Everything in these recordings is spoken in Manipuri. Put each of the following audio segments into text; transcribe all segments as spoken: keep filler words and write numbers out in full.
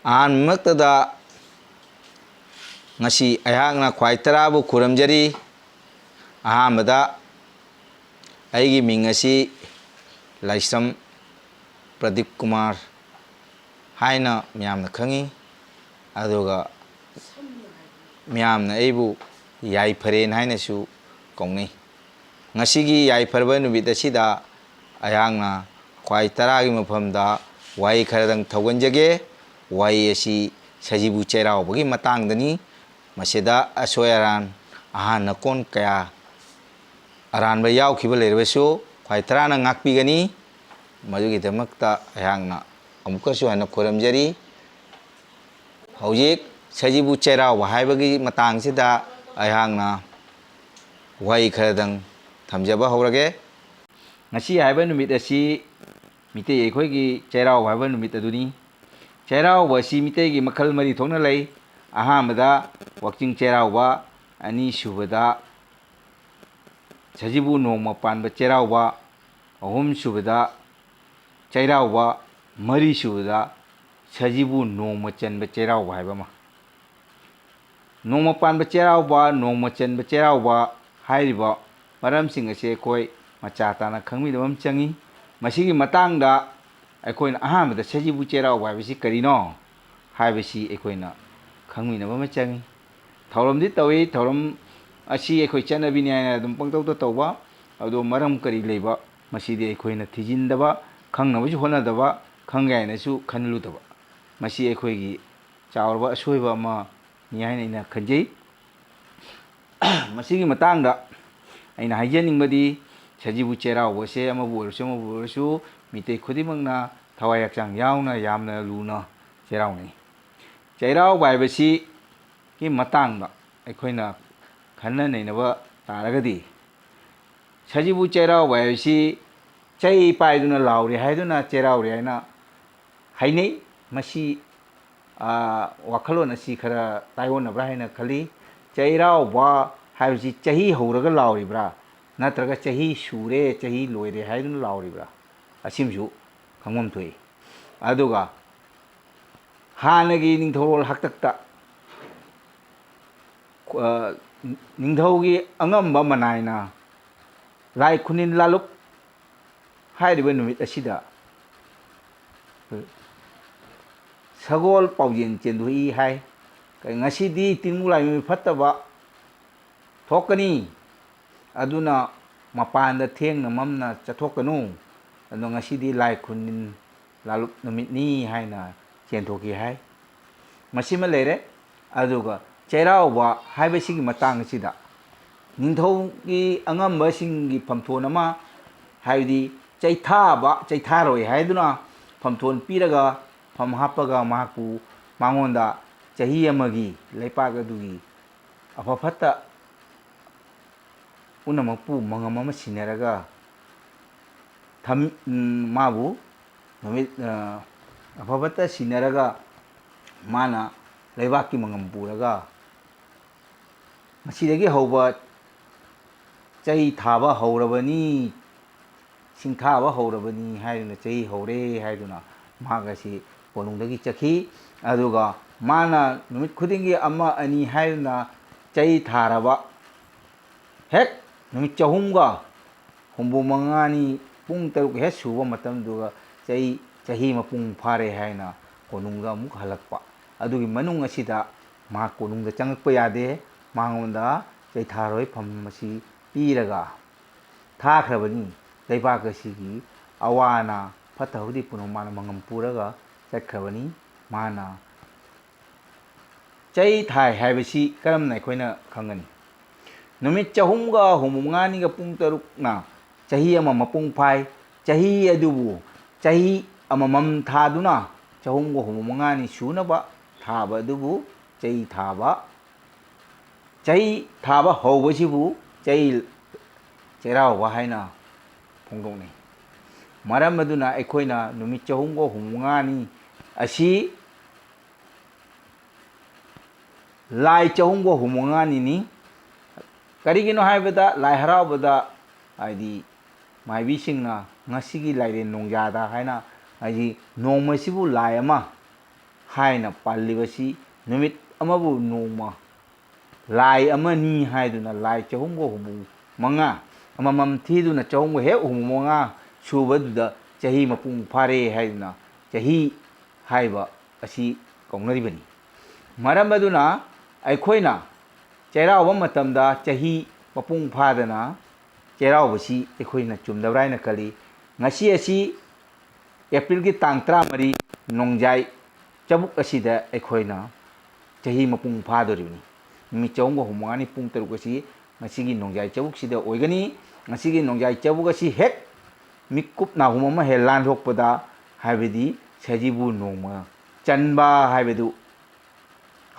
ꯑꯍꯥꯟꯕꯃꯛꯇꯗ ꯉꯁꯤ ꯑꯩꯍꯥꯛꯅ ꯈ꯭ꯋꯥꯏ ꯇꯔꯥꯕꯨ ꯈꯨꯔꯨꯝꯖꯔꯤ꯫ ꯑꯍꯥꯟꯕꯗ ꯑꯩꯒꯤ ꯃꯤꯡ ꯑꯁꯤ ꯂꯥꯏꯁ꯭ꯔꯝ ꯄ꯭ꯔꯗꯤꯞ ꯀꯨꯃꯥꯔ ꯍꯥꯏꯅ ꯃꯤꯌꯥꯝꯅ ꯈꯪꯉꯤ꯫ ꯑꯗꯨꯒ ꯃꯤꯌꯥꯝꯅ ꯑꯩꯕꯨ ꯌꯥꯏꯐꯔꯦꯟ ꯍꯥꯏꯅꯁꯨ ꯀꯧꯅꯩ꯫ ꯉꯁꯤꯒꯤ ꯌꯥꯏꯐꯔꯕ ꯅꯨꯃꯤꯠ ꯑꯁꯤꯗ ꯑꯩꯍꯥꯛꯅ ꯈ꯭ꯋꯥꯏ ꯇꯔꯥꯒꯤ ꯃꯐꯝꯗ ꯋꯥꯍꯩ ꯈꯔꯗꯪ ꯊꯧꯒꯟꯖꯒꯦ꯫ ꯋꯥꯍꯩ ꯑꯁꯤ ꯁꯖꯤꯕꯨ ꯆꯩꯔꯥꯎꯕꯒꯤ ꯃꯇꯥꯡꯗꯅꯤ꯫ ꯃꯁꯤꯗ ꯑꯁꯣꯏ ꯑꯔꯥꯟ, ꯑꯍꯥꯟ ꯑꯀꯣꯟ ꯀꯌꯥ ꯑꯔꯥꯟꯕ ꯌꯥꯎꯈꯤꯕ ꯂꯩꯔꯕꯁꯨ ꯈ꯭ꯋꯥꯏ ꯇꯔꯥꯅ ꯉꯥꯛꯄꯤꯒꯅꯤ꯫ ꯃꯗꯨꯒꯤꯗꯃꯛꯇ ꯑꯩꯍꯥꯛꯅ ꯑꯃꯨꯛꯀꯁꯨ ꯍꯟꯅ ꯈꯨꯔꯨꯝꯖꯔꯤ꯫ ꯍꯧꯖꯤꯛ ꯁꯖꯤꯕꯨ ꯆꯩꯔꯥꯎꯕ ꯍꯥꯏꯕꯒꯤ ꯃꯇꯥꯡꯁꯤꯗ ꯑꯩꯍꯥꯛꯅ ꯋꯥꯍꯩ ꯈꯔꯗꯪ ꯊꯝꯖꯕ ꯍꯧꯔꯒꯦ꯫ ꯉꯁꯤ ꯍꯥꯏꯕ ꯅꯨꯃꯤꯠ ꯑꯁꯤ ꯃꯤꯇꯩ ꯑꯩꯈꯣꯏꯒꯤ ꯆꯩꯔꯥꯎꯕ ꯍꯥꯏꯕ ꯅꯨꯃꯤꯠ ꯑꯗꯨꯅꯤ꯫ ꯆꯩꯔꯥꯎꯕ ꯑꯁꯤ ꯃꯤꯇꯩꯒꯤ ꯃꯈꯜ ꯃꯔꯤ ꯊꯣꯛꯅ ꯂꯩ꯫ ꯑꯍꯥꯟꯕꯗ ꯋꯥꯛꯆꯤꯡ ꯆꯩꯔꯥꯎꯕ, ꯑꯅꯤꯁꯨꯕꯗ ꯁꯖꯤꯕꯨ ꯅꯣꯡꯃ ꯄꯥꯟꯕ ꯆꯩꯔꯥꯎꯕ, ꯑꯍꯨꯝꯁꯨꯕꯗ ꯆꯩꯔꯥꯎꯕ, ꯃꯔꯤꯁꯨꯕꯗ ꯁꯖꯤꯕꯨ ꯅꯣꯡꯃ ꯆꯟꯕ ꯆꯩꯔꯥꯎꯕ ꯍꯥꯏꯕ ꯑꯃ꯫ ꯅꯣꯡꯃ ꯄꯥꯟꯕ ꯆꯩꯔꯥꯎꯕ, ꯅꯣꯡꯃ ꯆꯟꯕ ꯆꯩꯔꯥꯎꯕ ꯍꯥꯏꯔꯤꯕ ꯃꯔꯝꯁꯤꯡ ꯑꯁꯤ ꯑꯩꯈꯣꯏ ꯃꯆꯥ ꯇꯥꯅ ꯈꯪꯃꯤꯟꯅꯕ ꯑꯃ ꯆꯪꯏ꯫ ꯃꯁꯤꯒꯤ ꯃꯇꯥꯡꯗ ꯑꯩꯈꯣꯏꯅ ꯑꯍꯥꯟꯕꯗ ꯁꯖꯤꯕꯨ ꯆꯩꯔꯥꯎꯕ ꯍꯥꯏꯕꯁꯤ ꯀꯔꯤꯅꯣ ꯍꯥꯏꯕꯁꯤ ꯑꯩꯈꯣꯏꯅ ꯈꯪꯃꯤꯟꯅꯕ ꯑꯃ ꯆꯪꯏ꯫ ꯊꯧꯔꯝꯗꯤ ꯇꯧꯏ, ꯊꯧꯔꯝ ꯑꯁꯤ ꯑꯩꯈꯣꯏ ꯆꯠꯅꯕꯤꯅꯤ ꯍꯥꯏꯅ ꯑꯗꯨꯝ ꯄꯪꯇꯧꯗ ꯇꯧꯕ, ꯑꯗꯣ ꯃꯔꯝ ꯀꯔꯤ ꯂꯩꯕ, ꯃꯁꯤꯗꯤ ꯑꯩꯈꯣꯏꯅ ꯊꯤꯖꯤꯟꯗꯕ, ꯈꯪꯅꯕꯁꯨ ꯍꯣꯠꯅꯗꯕ, ꯈꯪꯒꯦ ꯍꯥꯏꯅꯁꯨ ꯈꯟꯂꯨꯗꯕ, ꯃꯁꯤ ꯑꯩꯈꯣꯏꯒꯤ ꯆꯥꯎꯔꯕ ꯑꯁꯣꯏꯕ ꯑꯃꯅꯤ ꯍꯥꯏꯅ ꯑꯩꯅ ꯈꯟꯖꯩ꯫ ꯃꯁꯤꯒꯤ ꯃꯇꯥꯡꯗ ꯑꯩꯅ ꯍꯥꯏꯖꯅꯤꯡꯕꯗꯤ, ꯁꯖꯤꯕꯨ ꯆꯩꯔꯥꯎꯕꯁꯦ ꯑꯃꯕꯨ ꯑꯣꯏꯔꯁꯨ ꯑꯃꯕꯨ ꯑꯣꯏꯔꯁꯨ ꯃꯤꯇꯩ ꯈꯨꯗꯤꯡꯃꯛꯅ ꯊꯋꯥꯏ ꯍꯛꯆꯥꯡ ꯌꯥꯎꯅ ꯌꯥꯝꯅ ꯂꯨꯅ ꯆꯩꯔꯥꯎꯅꯩ꯫ ꯆꯩꯔꯥꯎꯕ ꯍꯥꯏꯕꯁꯤꯒꯤ ꯃꯇꯥꯡꯗ ꯑꯩꯈꯣꯏꯅ ꯈꯟꯅ ꯅꯩꯅꯕ ꯇꯥꯔꯒꯗꯤ, ꯁꯖꯤꯕꯨ ꯆꯩꯔꯥꯎꯕ ꯍꯥꯏꯕꯁꯤ ꯆꯩ ꯄꯥꯏꯗꯨꯅ ꯂꯥꯎꯔꯤ ꯍꯥꯏꯗꯨꯅ ꯆꯩꯔꯥꯎꯔꯤ ꯍꯥꯏꯅ ꯍꯥꯏꯅꯩ꯫ ꯃꯁꯤ, ꯑꯥ, ꯋꯥꯈꯜꯂꯣꯟ ꯑꯁꯤ ꯈꯔ ꯇꯥꯏꯑꯣꯟꯅꯕ꯭ꯔꯥ ꯍꯥꯏꯅ ꯈꯜꯂꯤ꯫ ꯆꯩꯔꯥꯎꯕ ꯍꯥꯏꯕꯁꯤ ꯆꯍꯤ ꯍꯧꯔꯒ ꯂꯥꯎꯔꯤꯕ꯭ꯔꯥ, ꯅꯠꯇ꯭ꯔꯒ ꯆꯍꯤ ꯁꯨꯔꯦ, ꯆꯍꯤ ꯂꯣꯏꯔꯦ ꯍꯥꯏꯗꯨꯅ ꯂꯥꯎꯔꯤꯕ꯭ꯔꯥ? ꯑꯁꯤꯃꯁꯨ ꯈꯪꯐꯝ ꯊꯣꯛꯏ꯫ ꯑꯗꯨꯒ ꯍꯥꯟꯅꯒꯤ ꯅꯤꯡꯊꯧꯔꯣꯜ ꯍꯥꯛꯇꯛꯇ, ꯑ, ꯅꯤꯡꯊꯧꯒꯤ ꯑꯉꯝꯕ ꯃꯅꯥꯏꯅ ꯂꯥꯏ ꯈꯨꯅꯤꯟ ꯂꯥꯂꯨꯞ ꯍꯥꯏꯔꯤꯕ ꯅꯨꯃꯤꯠ ꯑꯁꯤꯗ ꯁꯒꯣꯜ ꯄꯥꯎꯖꯦꯜ ꯆꯦꯟꯊꯣꯛꯏ ꯍꯥꯏ꯫ ꯉꯁꯤꯗꯤ ꯇꯤꯟꯃꯨ ꯂꯥꯏꯃꯤ ꯐꯠꯇꯕ ꯊꯣꯛꯀꯅꯤ, ꯑꯗꯨꯅ ꯃꯄꯥꯟꯗ ꯊꯦꯡꯅ ꯃꯝꯅ ꯆꯠꯊꯣꯛꯀꯅꯨ, ꯑꯗꯣ ꯉꯁꯤꯗꯤ ꯂꯥꯏ ꯈꯨꯅꯤꯟ ꯂꯥꯂꯨꯞ ꯅꯨꯃꯤꯠꯅꯤ ꯍꯥꯏꯅ ꯆꯦꯟꯊꯣꯛꯈꯤ ꯍꯥꯏ꯫ ꯃꯁꯤꯃ ꯂꯩꯔꯦ꯫ ꯑꯗꯨꯒ ꯆꯩꯔꯥꯎꯕ ꯍꯥꯏꯕꯁꯤꯒꯤ ꯃꯇꯥꯡ ꯑꯁꯤꯗ ꯅꯤꯡꯊꯧꯒꯤ ꯑꯉꯝꯕꯁꯤꯡꯒꯤ ꯐꯝꯊꯣꯟ ꯑꯃ, ꯍꯥꯏꯕꯗꯤ ꯆꯩꯊꯥꯕ, ꯆꯩꯊꯥꯔꯣꯏ ꯍꯥꯏꯗꯨꯅ ꯐꯝꯊꯣꯟ ꯄꯤꯔꯒ, ꯐꯝ ꯍꯥꯞꯄꯒ ꯃꯍꯥꯛꯄꯨ, ꯃꯉꯣꯟꯗ ꯆꯍꯤ ꯑꯃꯒꯤ ꯂꯩꯄꯥꯛ ꯑꯗꯨꯒꯤ ꯑꯐ ꯐꯠꯇ ꯄꯨꯝꯅꯃꯛꯄꯨ ꯃꯉꯝ ꯑꯃ ꯁꯤꯟꯅꯔꯒ ꯊꯝ-, ꯎꯝ, ꯃꯥꯕꯨ ꯅꯨꯃꯤꯠ, ꯑ, ꯑꯐ ꯐꯠꯇ ꯁꯤꯟꯅꯔꯒ ꯃꯥꯅ ꯂꯩꯕꯥꯛꯀꯤ ꯃꯉꯝ ꯄꯨꯔꯒ ꯃꯁꯤꯗꯒꯤ ꯍꯧꯕ ꯆꯩ ꯊꯥꯕ ꯍꯧꯔꯕꯅꯤ, ꯁꯤꯡꯊꯥꯕ ꯍꯧꯔꯕꯅꯤ ꯍꯥꯏꯗꯨꯅ, ꯆꯩ ꯍꯧꯔꯦ ꯍꯥꯏꯗꯨꯅ ꯃꯍꯥꯛ ꯑꯁꯤ ꯀꯣꯅꯨꯡꯗꯒꯤ ꯆꯠꯈꯤ꯫ ꯑꯗꯨꯒ ꯃꯥꯅ ꯅꯨꯃꯤꯠ ꯈꯨꯗꯤꯡꯒꯤ ꯑꯃ ꯑꯅꯤ ꯍꯥꯏꯗꯨꯅ ꯆꯩ ꯊꯥꯔꯕ ꯍꯦꯛ ꯅꯨꯃꯤꯠ ꯆꯍꯨꯝꯒ ꯍꯨꯝꯐꯨ ꯃꯉꯥꯅꯤ ꯄꯨꯡ ꯇꯔꯨꯛ ꯍꯦꯛ ꯁꯨꯕ ꯃꯇꯝꯗꯨꯒ ꯆꯍꯤ, ꯆꯍꯤ ꯃꯄꯨꯡ ꯐꯥꯔꯦ ꯍꯥꯏꯅ ꯀꯣꯅꯨꯡꯗ ꯑꯃꯨꯛ ꯍꯜꯂꯛꯄ꯫ ꯑꯗꯨꯒꯤ ꯃꯅꯨꯡ ꯑꯁꯤꯗ ꯃꯍꯥꯛ ꯀꯣꯅꯨꯡꯗ ꯆꯪꯉꯛꯄ ꯌꯥꯗꯦ꯫ ꯃꯉꯣꯟꯗ ꯆꯩꯊꯥꯔꯣꯏ ꯐꯝ ꯑꯁꯤ ꯄꯤꯔꯒ ꯊꯥꯈ꯭ꯔꯕꯅꯤ꯫ ꯂꯩꯕꯥꯛ ꯑꯁꯤꯒꯤ ꯑꯋꯥ ꯑꯅꯥ ꯐꯠꯇ ꯍꯥꯎꯗꯤ ꯄꯨꯝꯅꯃꯛ ꯃꯥꯅ ꯃꯉꯝ ꯄꯨꯔꯒ ꯆꯠꯈ꯭ꯔꯕꯅꯤ꯫ ꯃꯥꯅ ꯆꯩ ꯊꯥꯏ ꯍꯥꯏꯕꯁꯤ ꯀꯔꯝꯅ ꯑꯩꯈꯣꯏꯅ ꯈꯪꯒꯅꯤ? ꯅꯨꯃꯤꯠ ꯆꯍꯨꯝꯒ ꯍꯨꯝꯐꯨ ꯃꯉꯥꯅꯤꯒ ꯄꯨꯡ ꯇꯔꯨꯛꯅ ꯆꯍꯤ ꯑꯃ ꯃꯄꯨꯡ ꯐꯥꯏ꯫ ꯆꯍꯤ ꯑꯗꯨꯕꯨ ꯆꯍꯤ ꯑꯃꯃꯝ ꯊꯥꯗꯨꯅ ꯆꯍꯨꯝꯒ ꯍꯨꯝꯐꯨ ꯃꯉꯥꯅꯤ ꯁꯨꯅꯕ ꯊꯥꯕ ꯑꯗꯨꯕꯨ ꯆꯩ ꯊꯥꯕ, ꯆꯩ ꯊꯥꯕ ꯍꯧꯕꯁꯤꯕꯨ ꯆꯩ ꯆꯩꯔꯥꯎꯕ ꯍꯥꯏꯅ ꯐꯣꯡꯗꯣꯛꯅꯩ꯫ ꯃꯔꯝ ꯑꯗꯨꯅ ꯑꯩꯈꯣꯏꯅ ꯅꯨꯃꯤꯠ ꯆꯍꯨꯝꯒ ꯍꯨꯝꯐꯨ ꯃꯉꯥꯅꯤ ꯑꯁꯤ ꯂꯥꯏ ꯆꯍꯨꯝꯒ ꯍꯨꯝꯐꯨ ꯃꯉꯥꯅꯤꯅꯤ꯫ ꯀꯔꯤꯒꯤꯅꯣ ꯍꯥꯏꯕꯗ, ꯂꯥꯏ ꯍꯔꯥꯎꯕꯗ, ꯍꯥꯏꯗꯤ, ꯃꯥꯏꯕꯤꯁꯤꯡꯅ ꯉꯁꯤꯒꯤ ꯂꯥꯏꯔꯦꯟ ꯅꯣꯡꯖꯥꯗ ꯍꯥꯏꯅ, ꯍꯥꯏꯗꯤ, ꯅꯣꯡꯃꯁꯤꯕꯨ ꯂꯥꯏ ꯑꯃ ꯍꯥꯏꯅ ꯄꯜꯂꯤꯕꯁꯤ ꯅꯨꯃꯤꯠ ꯑꯃꯕꯨ ꯅꯣꯡꯃ ꯂꯥꯏ ꯑꯃꯅꯤ ꯍꯥꯏꯗꯨꯅ ꯂꯥꯏ ꯆꯍꯨꯝꯒ ꯍꯨꯝꯐꯨ ꯃꯉꯥ, ꯑꯃꯃꯝ ꯊꯤꯗꯨꯅ ꯆꯍꯨꯝꯒ ꯍꯦꯛ ꯍꯨꯝꯐꯨ ꯃꯉꯥ ꯁꯨꯕꯗꯨꯗ ꯆꯍꯤ ꯃꯄꯨꯡ ꯐꯥꯔꯦ ꯍꯥꯏꯗꯨꯅ ꯆꯍꯤ ꯍꯥꯏꯕ ꯑꯁꯤ ꯀꯧꯅꯔꯤꯕꯅꯤ꯫ ꯃꯔꯝ ꯑꯗꯨꯅ ꯑꯩꯈꯣꯏꯅ ꯆꯩꯔꯥꯎꯕ ꯃꯇꯝꯗ ꯆꯍꯤ ꯃꯄꯨꯡ ꯐꯥꯗꯅ ꯆꯩꯔꯥꯎꯕꯁꯤ ꯑꯩꯈꯣꯏꯅ ꯆꯨꯝꯗꯕ꯭ꯔꯥ ꯍꯥꯏꯅ ꯈꯜꯂꯤ꯫ ꯉꯁꯤ ꯑꯁꯤ ꯑꯦꯄ꯭ꯔꯤꯜꯒꯤ ꯇꯥꯡ ꯇꯔꯥꯃꯔꯤ, ꯅꯣꯡꯖꯥꯏ ꯆꯕꯨꯛ ꯑꯁꯤꯗ ꯑꯩꯈꯣꯏꯅ ꯆꯍꯤ ꯃꯄꯨꯡ ꯐꯥꯗꯣꯔꯤꯕꯅꯤ꯫ ꯅꯨꯃꯤꯠ ꯆꯍꯨꯝꯒ ꯍꯨꯝꯐꯨ ꯃꯉꯥꯅꯤ ꯄꯨꯡ ꯇꯔꯨꯛ ꯑꯁꯤ ꯉꯁꯤꯒꯤ ꯅꯣꯡꯖꯥꯏ ꯆꯕꯨꯛꯁꯤꯗ ꯑꯣꯏꯒꯅꯤ꯫ ꯉꯁꯤꯒꯤ ꯅꯣꯡꯖꯥꯏ ꯆꯕꯨꯛ ꯑꯁꯤ ꯍꯦꯛ ꯃꯤꯠꯀꯨꯞ ꯅꯥꯍꯨꯝ ꯑꯃ ꯍꯦꯛ ꯂꯥꯟꯊꯣꯛꯄꯗ, ꯍꯥꯏꯕꯗꯤ ꯁꯖꯤꯕꯨ ꯅꯣꯡꯃ ꯆꯟꯕ ꯍꯥꯏꯕꯗꯨ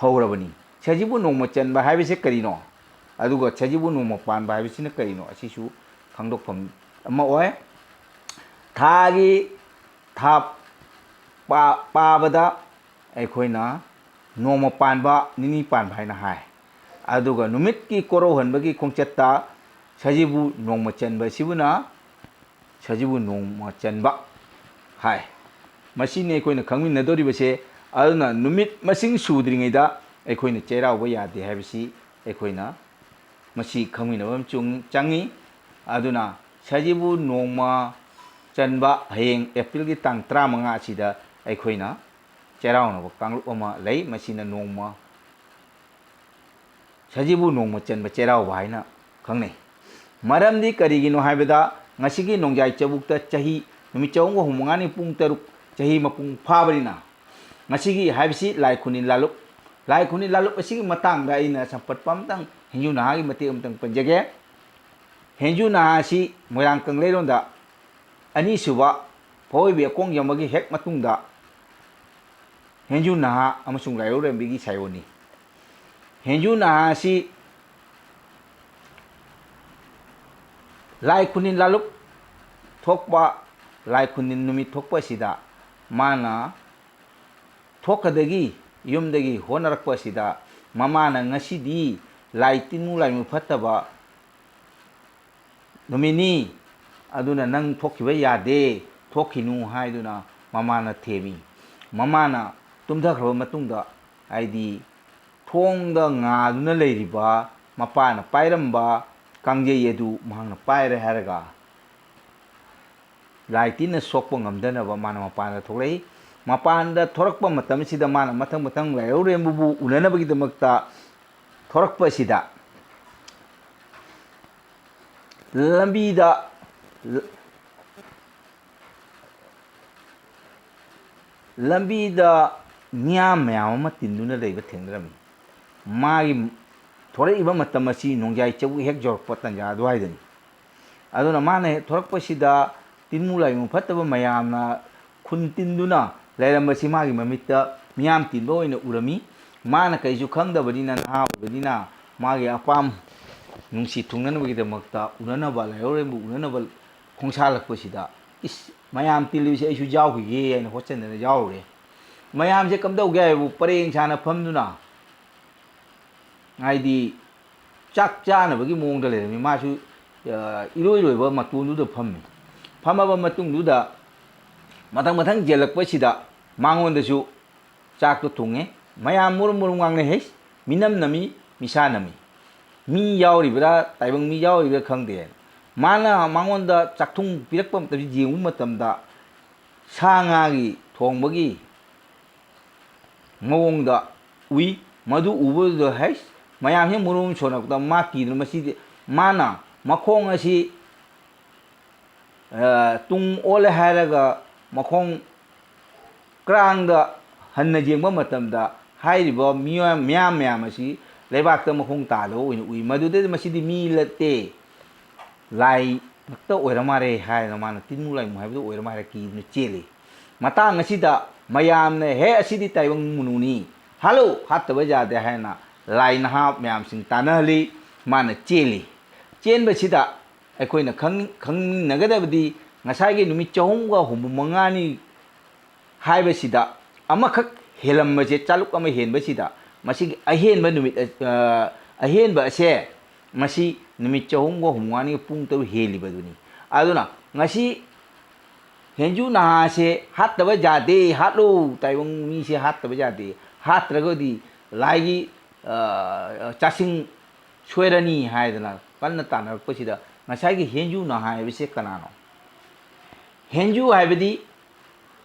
ꯍꯧꯔꯕꯅꯤ꯫ ꯁꯖꯤꯕꯨ ꯅꯣꯡꯃ ꯆꯟꯕ ꯍꯥꯏꯕꯁꯤ ꯀꯔꯤꯅꯣ? ꯑꯗꯨꯒ ꯁꯖꯤꯕꯨ ꯅꯣꯡꯃ ꯄꯥꯟꯕ ꯍꯥꯏꯕꯁꯤꯅ ꯀꯔꯤꯅꯣ? ꯑꯁꯤꯁꯨ ꯈꯪꯗꯣꯛꯐꯝ ꯑꯃ ꯑꯣꯏ꯫ ꯊꯥꯒꯤ ꯊꯥ ꯄꯥ-, ꯄꯥꯕꯗ ꯑꯩꯈꯣꯏꯅ ꯅꯣꯡꯃ ꯄꯥꯟꯕ, ꯅꯤꯅꯤ ꯄꯥꯟꯕ ꯍꯥꯏꯅ ꯍꯥꯏ꯫ ꯑꯗꯨꯒ ꯅꯨꯃꯤꯠꯀꯤ ꯀꯣꯔꯧꯍꯟꯕꯒꯤ ꯈꯣꯡꯆꯠꯇ ꯁꯖꯤꯕꯨ ꯅꯣꯡꯃ ꯆꯟꯕ ꯑꯁꯤꯕꯨꯅ ꯁꯖꯤꯕꯨ ꯅꯣꯡꯃ ꯆꯟꯕ ꯍꯥꯏ꯫ ꯃꯁꯤꯅꯤ ꯑꯩꯈꯣꯏꯅ ꯈꯪꯃꯤꯟꯅꯗꯧꯔꯤꯕꯁꯦ꯫ ꯑꯗꯨꯅ ꯅꯨꯃꯤꯠ ꯃꯁꯤꯡ ꯁꯨꯗ꯭ꯔꯤꯉꯩꯗ ꯑꯩꯈꯣꯏꯅ ꯆꯩꯔꯥꯎꯕ ꯌꯥꯗꯦ ꯍꯥꯏꯕꯁꯤ ꯑꯩꯈꯣꯏꯅ ꯃꯁꯤ ꯈꯪꯃꯤꯟꯅꯕ ꯑꯃ ꯆꯨꯡ-, ꯆꯪꯉꯤ꯫ ꯑꯗꯨꯅ ꯁꯖꯤꯕꯨ ꯅꯣꯡꯃ ꯆꯟꯕ ꯍꯌꯦꯡ ꯑꯦꯄ꯭ꯔꯤꯜꯒꯤ ꯇꯥꯡ ꯇꯔꯥꯃꯉꯥ ꯑꯁꯤꯗ ꯑꯩꯈꯣꯏꯅ ꯆꯩꯔꯥꯎꯅꯕ ꯀꯥꯡꯂꯨꯞ ꯑꯃ ꯂꯩ꯫ ꯃꯁꯤꯅ ꯅꯣꯡꯃ ꯁꯖꯤꯕꯨ ꯅꯣꯡꯃ ꯆꯟꯕ ꯆꯩꯔꯥꯎꯕ ꯍꯥꯏꯅ ꯈꯪꯅꯩ꯫ ꯃꯔꯝꯗꯤ ꯀꯔꯤꯒꯤꯅꯣ ꯍꯥꯏꯕꯗ, ꯉꯁꯤꯒꯤ ꯅꯣꯡꯖꯥꯏ ꯆꯕꯨꯛꯇ ꯆꯍꯤ ꯅꯨꯃꯤꯠ ꯆꯍꯨꯝꯒ ꯍꯨꯝꯐꯨ ꯃꯉꯥꯅꯤ ꯄꯨꯡ ꯇꯔꯨꯛ ꯆꯍꯤ ꯃꯄꯨꯡ ꯐꯥꯕꯅꯤꯅ, ꯉꯁꯤꯒꯤ ꯍꯥꯏꯕꯁꯤ ꯂꯥꯏ ꯈꯨꯅꯤꯜ ꯂꯥꯂꯨꯞ, ꯂꯥꯏ ꯈꯨꯅꯤꯜ ꯂꯥꯂꯨꯞ ꯑꯁꯤꯒꯤ ꯃꯇꯥꯡꯗ ꯑꯩꯅ ꯁꯝꯄꯠꯄ ꯑꯃꯇꯪ ꯍꯦꯟꯖꯨ ꯅꯍꯥꯒꯤ ꯃꯇꯦꯛ ꯑꯃꯇꯪ ꯄꯟꯖꯒꯦ꯫ ꯍꯦꯟꯖꯨ ꯅꯍꯥ ꯑꯁꯤ ꯃꯣꯏꯔꯥꯡ ꯀꯪꯂꯩꯔꯣꯟꯗ ꯑꯅꯤꯁꯨꯕ ꯐꯧꯑꯣꯏꯕꯤ ꯑꯀꯣꯡ ꯌꯝꯕꯒꯤ ꯍꯦꯛ ꯃꯇꯨꯡꯗ ꯍꯦꯟꯖꯨ ꯅꯍꯥ ꯑꯃꯁꯨꯡ ꯂꯥꯏꯔꯧꯔꯦꯝꯕꯤꯒꯤ ꯁꯥꯏꯑꯣꯟꯅꯤ꯫ ꯍꯦꯟꯖꯨ ꯅꯍꯥ ꯑꯁꯤ ꯂꯥꯏ ꯈꯨꯅꯤꯜ ꯂꯥꯂꯨꯞ ꯊꯣꯛꯄ, ꯂꯥꯏ ꯈꯨꯅꯤꯜ ꯅꯨꯃꯤꯠ ꯊꯣꯛꯄ ꯑꯁꯤꯗ ꯃꯥꯅ ꯊꯣꯛꯀꯗꯒꯤ ꯌꯨꯝꯗꯒꯤ ꯍꯣꯠꯅꯔꯛꯄ ꯑꯁꯤꯗ ꯃꯃꯥꯅ ꯉꯁꯤꯗꯤ ꯂꯥꯏ ꯇꯤꯟꯅꯨ ꯂꯥꯏꯃꯨ ꯐꯠꯇꯕ ꯅꯨꯃꯤꯠꯅꯤ, ꯑꯗꯨꯅ ꯅꯪ ꯊꯣꯛꯈꯤꯕ ꯌꯥꯗꯦ, ꯊꯣꯛꯈꯤꯅꯨ ꯍꯥꯏꯗꯨꯅ ꯃꯃꯥꯅ ꯊꯦꯝꯃꯤ꯫ ꯃꯃꯥꯅ ꯇꯨꯝꯊꯈ꯭ꯔꯕ ꯃꯇꯨꯡꯗ, ꯍꯥꯏꯗꯤ ꯊꯣꯡꯗ ꯉꯥꯗꯨꯅ ꯂꯩꯔꯤꯕ ꯃꯄꯥꯅ ꯄꯥꯏꯔꯝꯕ ꯀꯥꯡꯖꯩ ꯑꯗꯨ ꯃꯍꯥꯛꯅ ꯄꯥꯏꯔꯦ ꯍꯥꯏꯔꯒ, ꯂꯥꯏ ꯇꯤꯟꯅ ꯁꯣꯛꯄ ꯉꯝꯗꯅꯕ ꯃꯥꯅ ꯃꯄꯥꯟꯗ ꯊꯣꯛꯂꯛꯏ꯫ ꯃꯄꯥꯟꯗ ꯊꯣꯔꯛꯄ ꯃꯇꯝꯁꯤꯗ ꯃꯥꯅ ꯃꯊꯪ ꯃꯊꯪ ꯂꯥꯏꯍꯧꯔꯦꯝꯕꯕꯨ ꯎꯅꯅꯕꯒꯤꯗꯃꯛꯇ ꯊꯣꯔꯛꯄ ꯑꯁꯤꯗ, ꯂꯝꯕꯤꯗ, ꯂꯝꯕꯤꯗ ꯃꯤꯌꯥꯝ ꯃꯌꯥꯝ ꯑꯃ ꯇꯤꯟꯗꯨꯅ ꯂꯩꯕ ꯊꯦꯡꯅꯔꯝꯃꯤ꯫ ꯃꯥꯒꯤ ꯊꯣꯔꯛꯏꯕ ꯃꯇꯝ ꯑꯁꯤ ꯅꯣꯡꯖꯥꯏ ꯆꯕꯨ ꯍꯦꯛ ꯌꯧꯔꯛꯄ ꯇꯥꯟꯖꯥ ꯑꯗꯨꯋꯥꯏꯗꯅꯤ꯫ ꯑꯗꯨꯅ ꯃꯥꯅ ꯍꯦꯛ ꯊꯣꯔꯛꯄꯁꯤꯗ ꯇꯤꯟꯃꯨ ꯂꯥꯏꯃꯨ ꯐꯠꯇꯕ ꯃꯌꯥꯝꯅ ꯈꯨꯟ ꯇꯤꯟꯗꯨꯅ ꯂꯩꯔꯝꯕꯁꯤ ꯃꯥꯒꯤ ꯃꯃꯤꯠꯇ ꯃꯤꯌꯥꯝ ꯇꯤꯟꯕ ꯑꯣꯏꯅ ꯎꯔꯝꯃꯤ꯫ ꯃꯥꯅ ꯀꯩꯁꯨ ꯈꯪꯗꯕꯅꯤꯅ, ꯅꯍꯥ ꯑꯣꯏꯕꯅꯤꯅ, ꯃꯥꯒꯤ ꯑꯄꯥꯝ ꯅꯨꯡꯁꯤ ꯊꯨꯡꯅꯅꯕꯒꯤꯗꯃꯛꯇ ꯎꯅꯅꯕ, ꯂꯥꯏꯍꯧꯔꯦꯝꯕꯨ ꯎꯅꯅꯕ ꯈꯣꯡꯁꯥꯜꯂꯛꯄꯁꯤꯗ, "ꯏꯁ, ꯃꯌꯥꯝ ꯇꯤꯜꯂꯤꯕꯁꯦ ꯑꯩꯁꯨ ꯌꯥꯎꯈꯤꯒꯦ" ꯍꯥꯏꯅ ꯍꯣꯠꯆꯟꯗꯅ ꯌꯥꯎꯔꯨꯔꯦ꯫ ꯃꯌꯥꯝꯁꯦ ꯀꯝꯗꯧꯒꯦ ꯍꯥꯏꯕꯨ ꯄꯔꯦꯡ ꯁꯥꯅ ꯐꯝꯗꯨꯅ, ꯍꯥꯏꯗꯤ ꯆꯥꯛ ꯆꯥꯅꯕꯒꯤ ꯃꯑꯣꯡꯗ ꯂꯩꯔꯝꯃꯤ꯫ ꯃꯥꯁꯨ, ꯑ, ꯏꯔꯣꯏ ꯂꯣꯏꯕ ꯃꯇꯣꯟꯗꯨꯗ ꯐꯝꯃꯤ꯫ ꯐꯝꯃꯕ ꯃꯇꯨꯡꯗꯨꯗ ꯃꯊꯪ ꯃꯊꯪ ꯌꯦꯜꯂꯛꯄꯁꯤꯗ ꯃꯉꯣꯟꯗꯁꯨ ꯆꯥꯛꯇꯣ ꯊꯨꯡꯉꯦ꯫ ꯃꯌꯥꯝ ꯃꯨꯔꯨꯝ ꯃꯨꯔꯨꯝ ꯉꯥꯡꯅꯩ, "ꯍꯩꯁ, ꯃꯤꯅꯝ ꯅꯝꯃꯤ, ꯃꯤꯁꯥ ꯅꯝꯃꯤ꯫ ꯃꯤ ꯌꯥꯎꯔꯤꯕ꯭ꯔꯥ, ꯇꯥꯏꯕꯪ ꯃꯤ ꯌꯥꯎꯔꯤꯕ꯭ꯔꯥ ꯈꯪꯗꯦ" ꯍꯥꯏꯅ꯫ ꯃꯥꯅ ꯃꯉꯣꯟꯗ ꯆꯥꯛꯊꯨꯡ ꯄꯤꯔꯛꯄ ꯃꯇꯝꯁꯤ ꯌꯦꯡꯕ ꯃꯇꯝꯗ ꯁꯥ ꯉꯥꯒꯤ ꯊꯣꯡꯕꯒꯤ ꯃꯑꯣꯡꯗ ꯎꯏ꯫ ꯃꯗꯨ ꯎꯕꯗꯨꯗ, "ꯍꯩꯁ, ꯃꯌꯥꯝꯁꯤ ꯃꯨꯔꯨꯝ ꯁꯣꯟꯅꯔꯛꯄꯗ ꯃꯥ ꯀꯤꯗꯨꯅ ꯃꯁꯤꯗꯤ", ꯃꯥꯅ ꯃꯈꯣꯡ ꯑꯁꯤ, ꯑ, ꯇꯨꯡ ꯑꯣꯜꯂꯦ ꯍꯥꯏꯔꯒ ꯃꯈꯣꯡ ꯀ꯭ꯔꯥꯡꯗ ꯍꯟꯅ ꯌꯦꯡꯕ ꯃꯇꯝꯗ ꯍꯥꯏꯔꯤꯕ ꯃꯤꯌꯥꯝ, ꯃꯤꯌꯥꯝ ꯃꯌꯥꯝ ꯑꯁꯤ ꯂꯩꯕꯥꯛꯇ ꯃꯈꯣꯡ ꯇꯥꯗꯕ ꯑꯣꯏꯅ ꯎꯏ꯫ ꯃꯗꯨꯗꯩꯗ "ꯃꯁꯤꯗꯤ ꯃꯤ ꯅꯠꯇꯦ, ꯂꯥꯏ ꯉꯛꯇ ꯑꯣꯏꯔ ꯃꯥꯜꯂꯦ" ꯍꯥꯏꯗꯅ ꯃꯥꯅ ꯇꯤꯟꯃꯨ ꯂꯥꯏꯃꯨ ꯍꯥꯏꯕꯗꯨ ꯑꯣꯏꯔ ꯃꯥꯜꯂꯦ ꯀꯤꯗꯨꯅ ꯆꯦꯜꯂꯤ꯫ ꯃꯇꯥꯡ ꯑꯁꯤꯗ ꯃꯌꯥꯝꯅ, "ꯍꯦ, ꯑꯁꯤꯗꯤ ꯇꯥꯏꯕꯪ ꯃꯨꯅꯨꯅꯤ, ꯍꯥꯠꯂꯨ, ꯍꯥꯠꯇꯕ ꯌꯥꯗꯦ" ꯍꯥꯏꯅ ꯂꯥꯏ ꯅꯍꯥ ꯃꯌꯥꯝꯁꯤꯡ ꯇꯥꯟꯅꯍꯜꯂꯤ꯫ ꯃꯥꯅ ꯆꯦꯜꯂꯤ꯫ ꯆꯦꯟꯕꯁꯤꯗ ꯑꯩꯈꯣꯏꯅ ꯈꯪ-, ꯈꯪꯃꯤꯟꯅꯒꯗꯕꯗꯤ ꯉꯁꯥꯏꯒꯤ ꯅꯨꯃꯤꯠ ꯆꯍꯨꯝꯒ ꯍꯨꯝꯐꯨ ꯃꯉꯥꯅꯤ ꯍꯥꯏꯕꯁꯤꯗ ꯑꯃꯈꯛ ꯍꯦꯜꯂꯝꯕꯁꯦ, ꯆꯥꯂꯨꯛ ꯑꯃ ꯍꯦꯟꯕꯁꯤꯗ, ꯃꯁꯤꯒꯤ ꯑꯍꯦꯟꯕ ꯅꯨꯃꯤꯠ, ꯑ, ꯑꯍꯦꯟꯕ ꯑꯁꯦ, ꯃꯁꯤ ꯅꯨꯃꯤꯠ ꯆꯍꯨꯝꯒ ꯍꯨꯝꯐꯨ ꯃꯉꯥꯅꯤꯒ ꯄꯨꯡ ꯇꯔꯨꯛ ꯍꯦꯜꯂꯤꯕꯗꯨꯅꯤ꯫ ꯑꯗꯨꯅ ꯉꯁꯤ ꯍꯦꯟꯖꯨ ꯅꯍꯥꯁꯦ ꯍꯥꯠꯇꯕ ꯌꯥꯗꯦ, ꯍꯥꯠꯂꯨ, ꯇꯥꯏꯕꯪ ꯃꯤꯁꯦ ꯍꯥꯠꯇꯕ ꯌꯥꯗꯦ, ꯍꯥꯠꯇ꯭ꯔꯒꯗꯤ ꯂꯥꯏꯒꯤ, ꯑ, ꯆꯥꯁꯤꯡ ꯁꯣꯏꯔꯅꯤ ꯍꯥꯏꯗꯅ ꯀꯟꯅ ꯇꯥꯟꯅꯔꯛꯄꯁꯤꯗ, ꯉꯁꯥꯏꯒꯤ ꯍꯦꯟꯖꯨ ꯅꯍꯥ ꯍꯥꯏꯕꯁꯦ ꯀꯅꯥꯅꯣ? ꯍꯦꯟꯖꯨ ꯍꯥꯏꯕꯗꯤ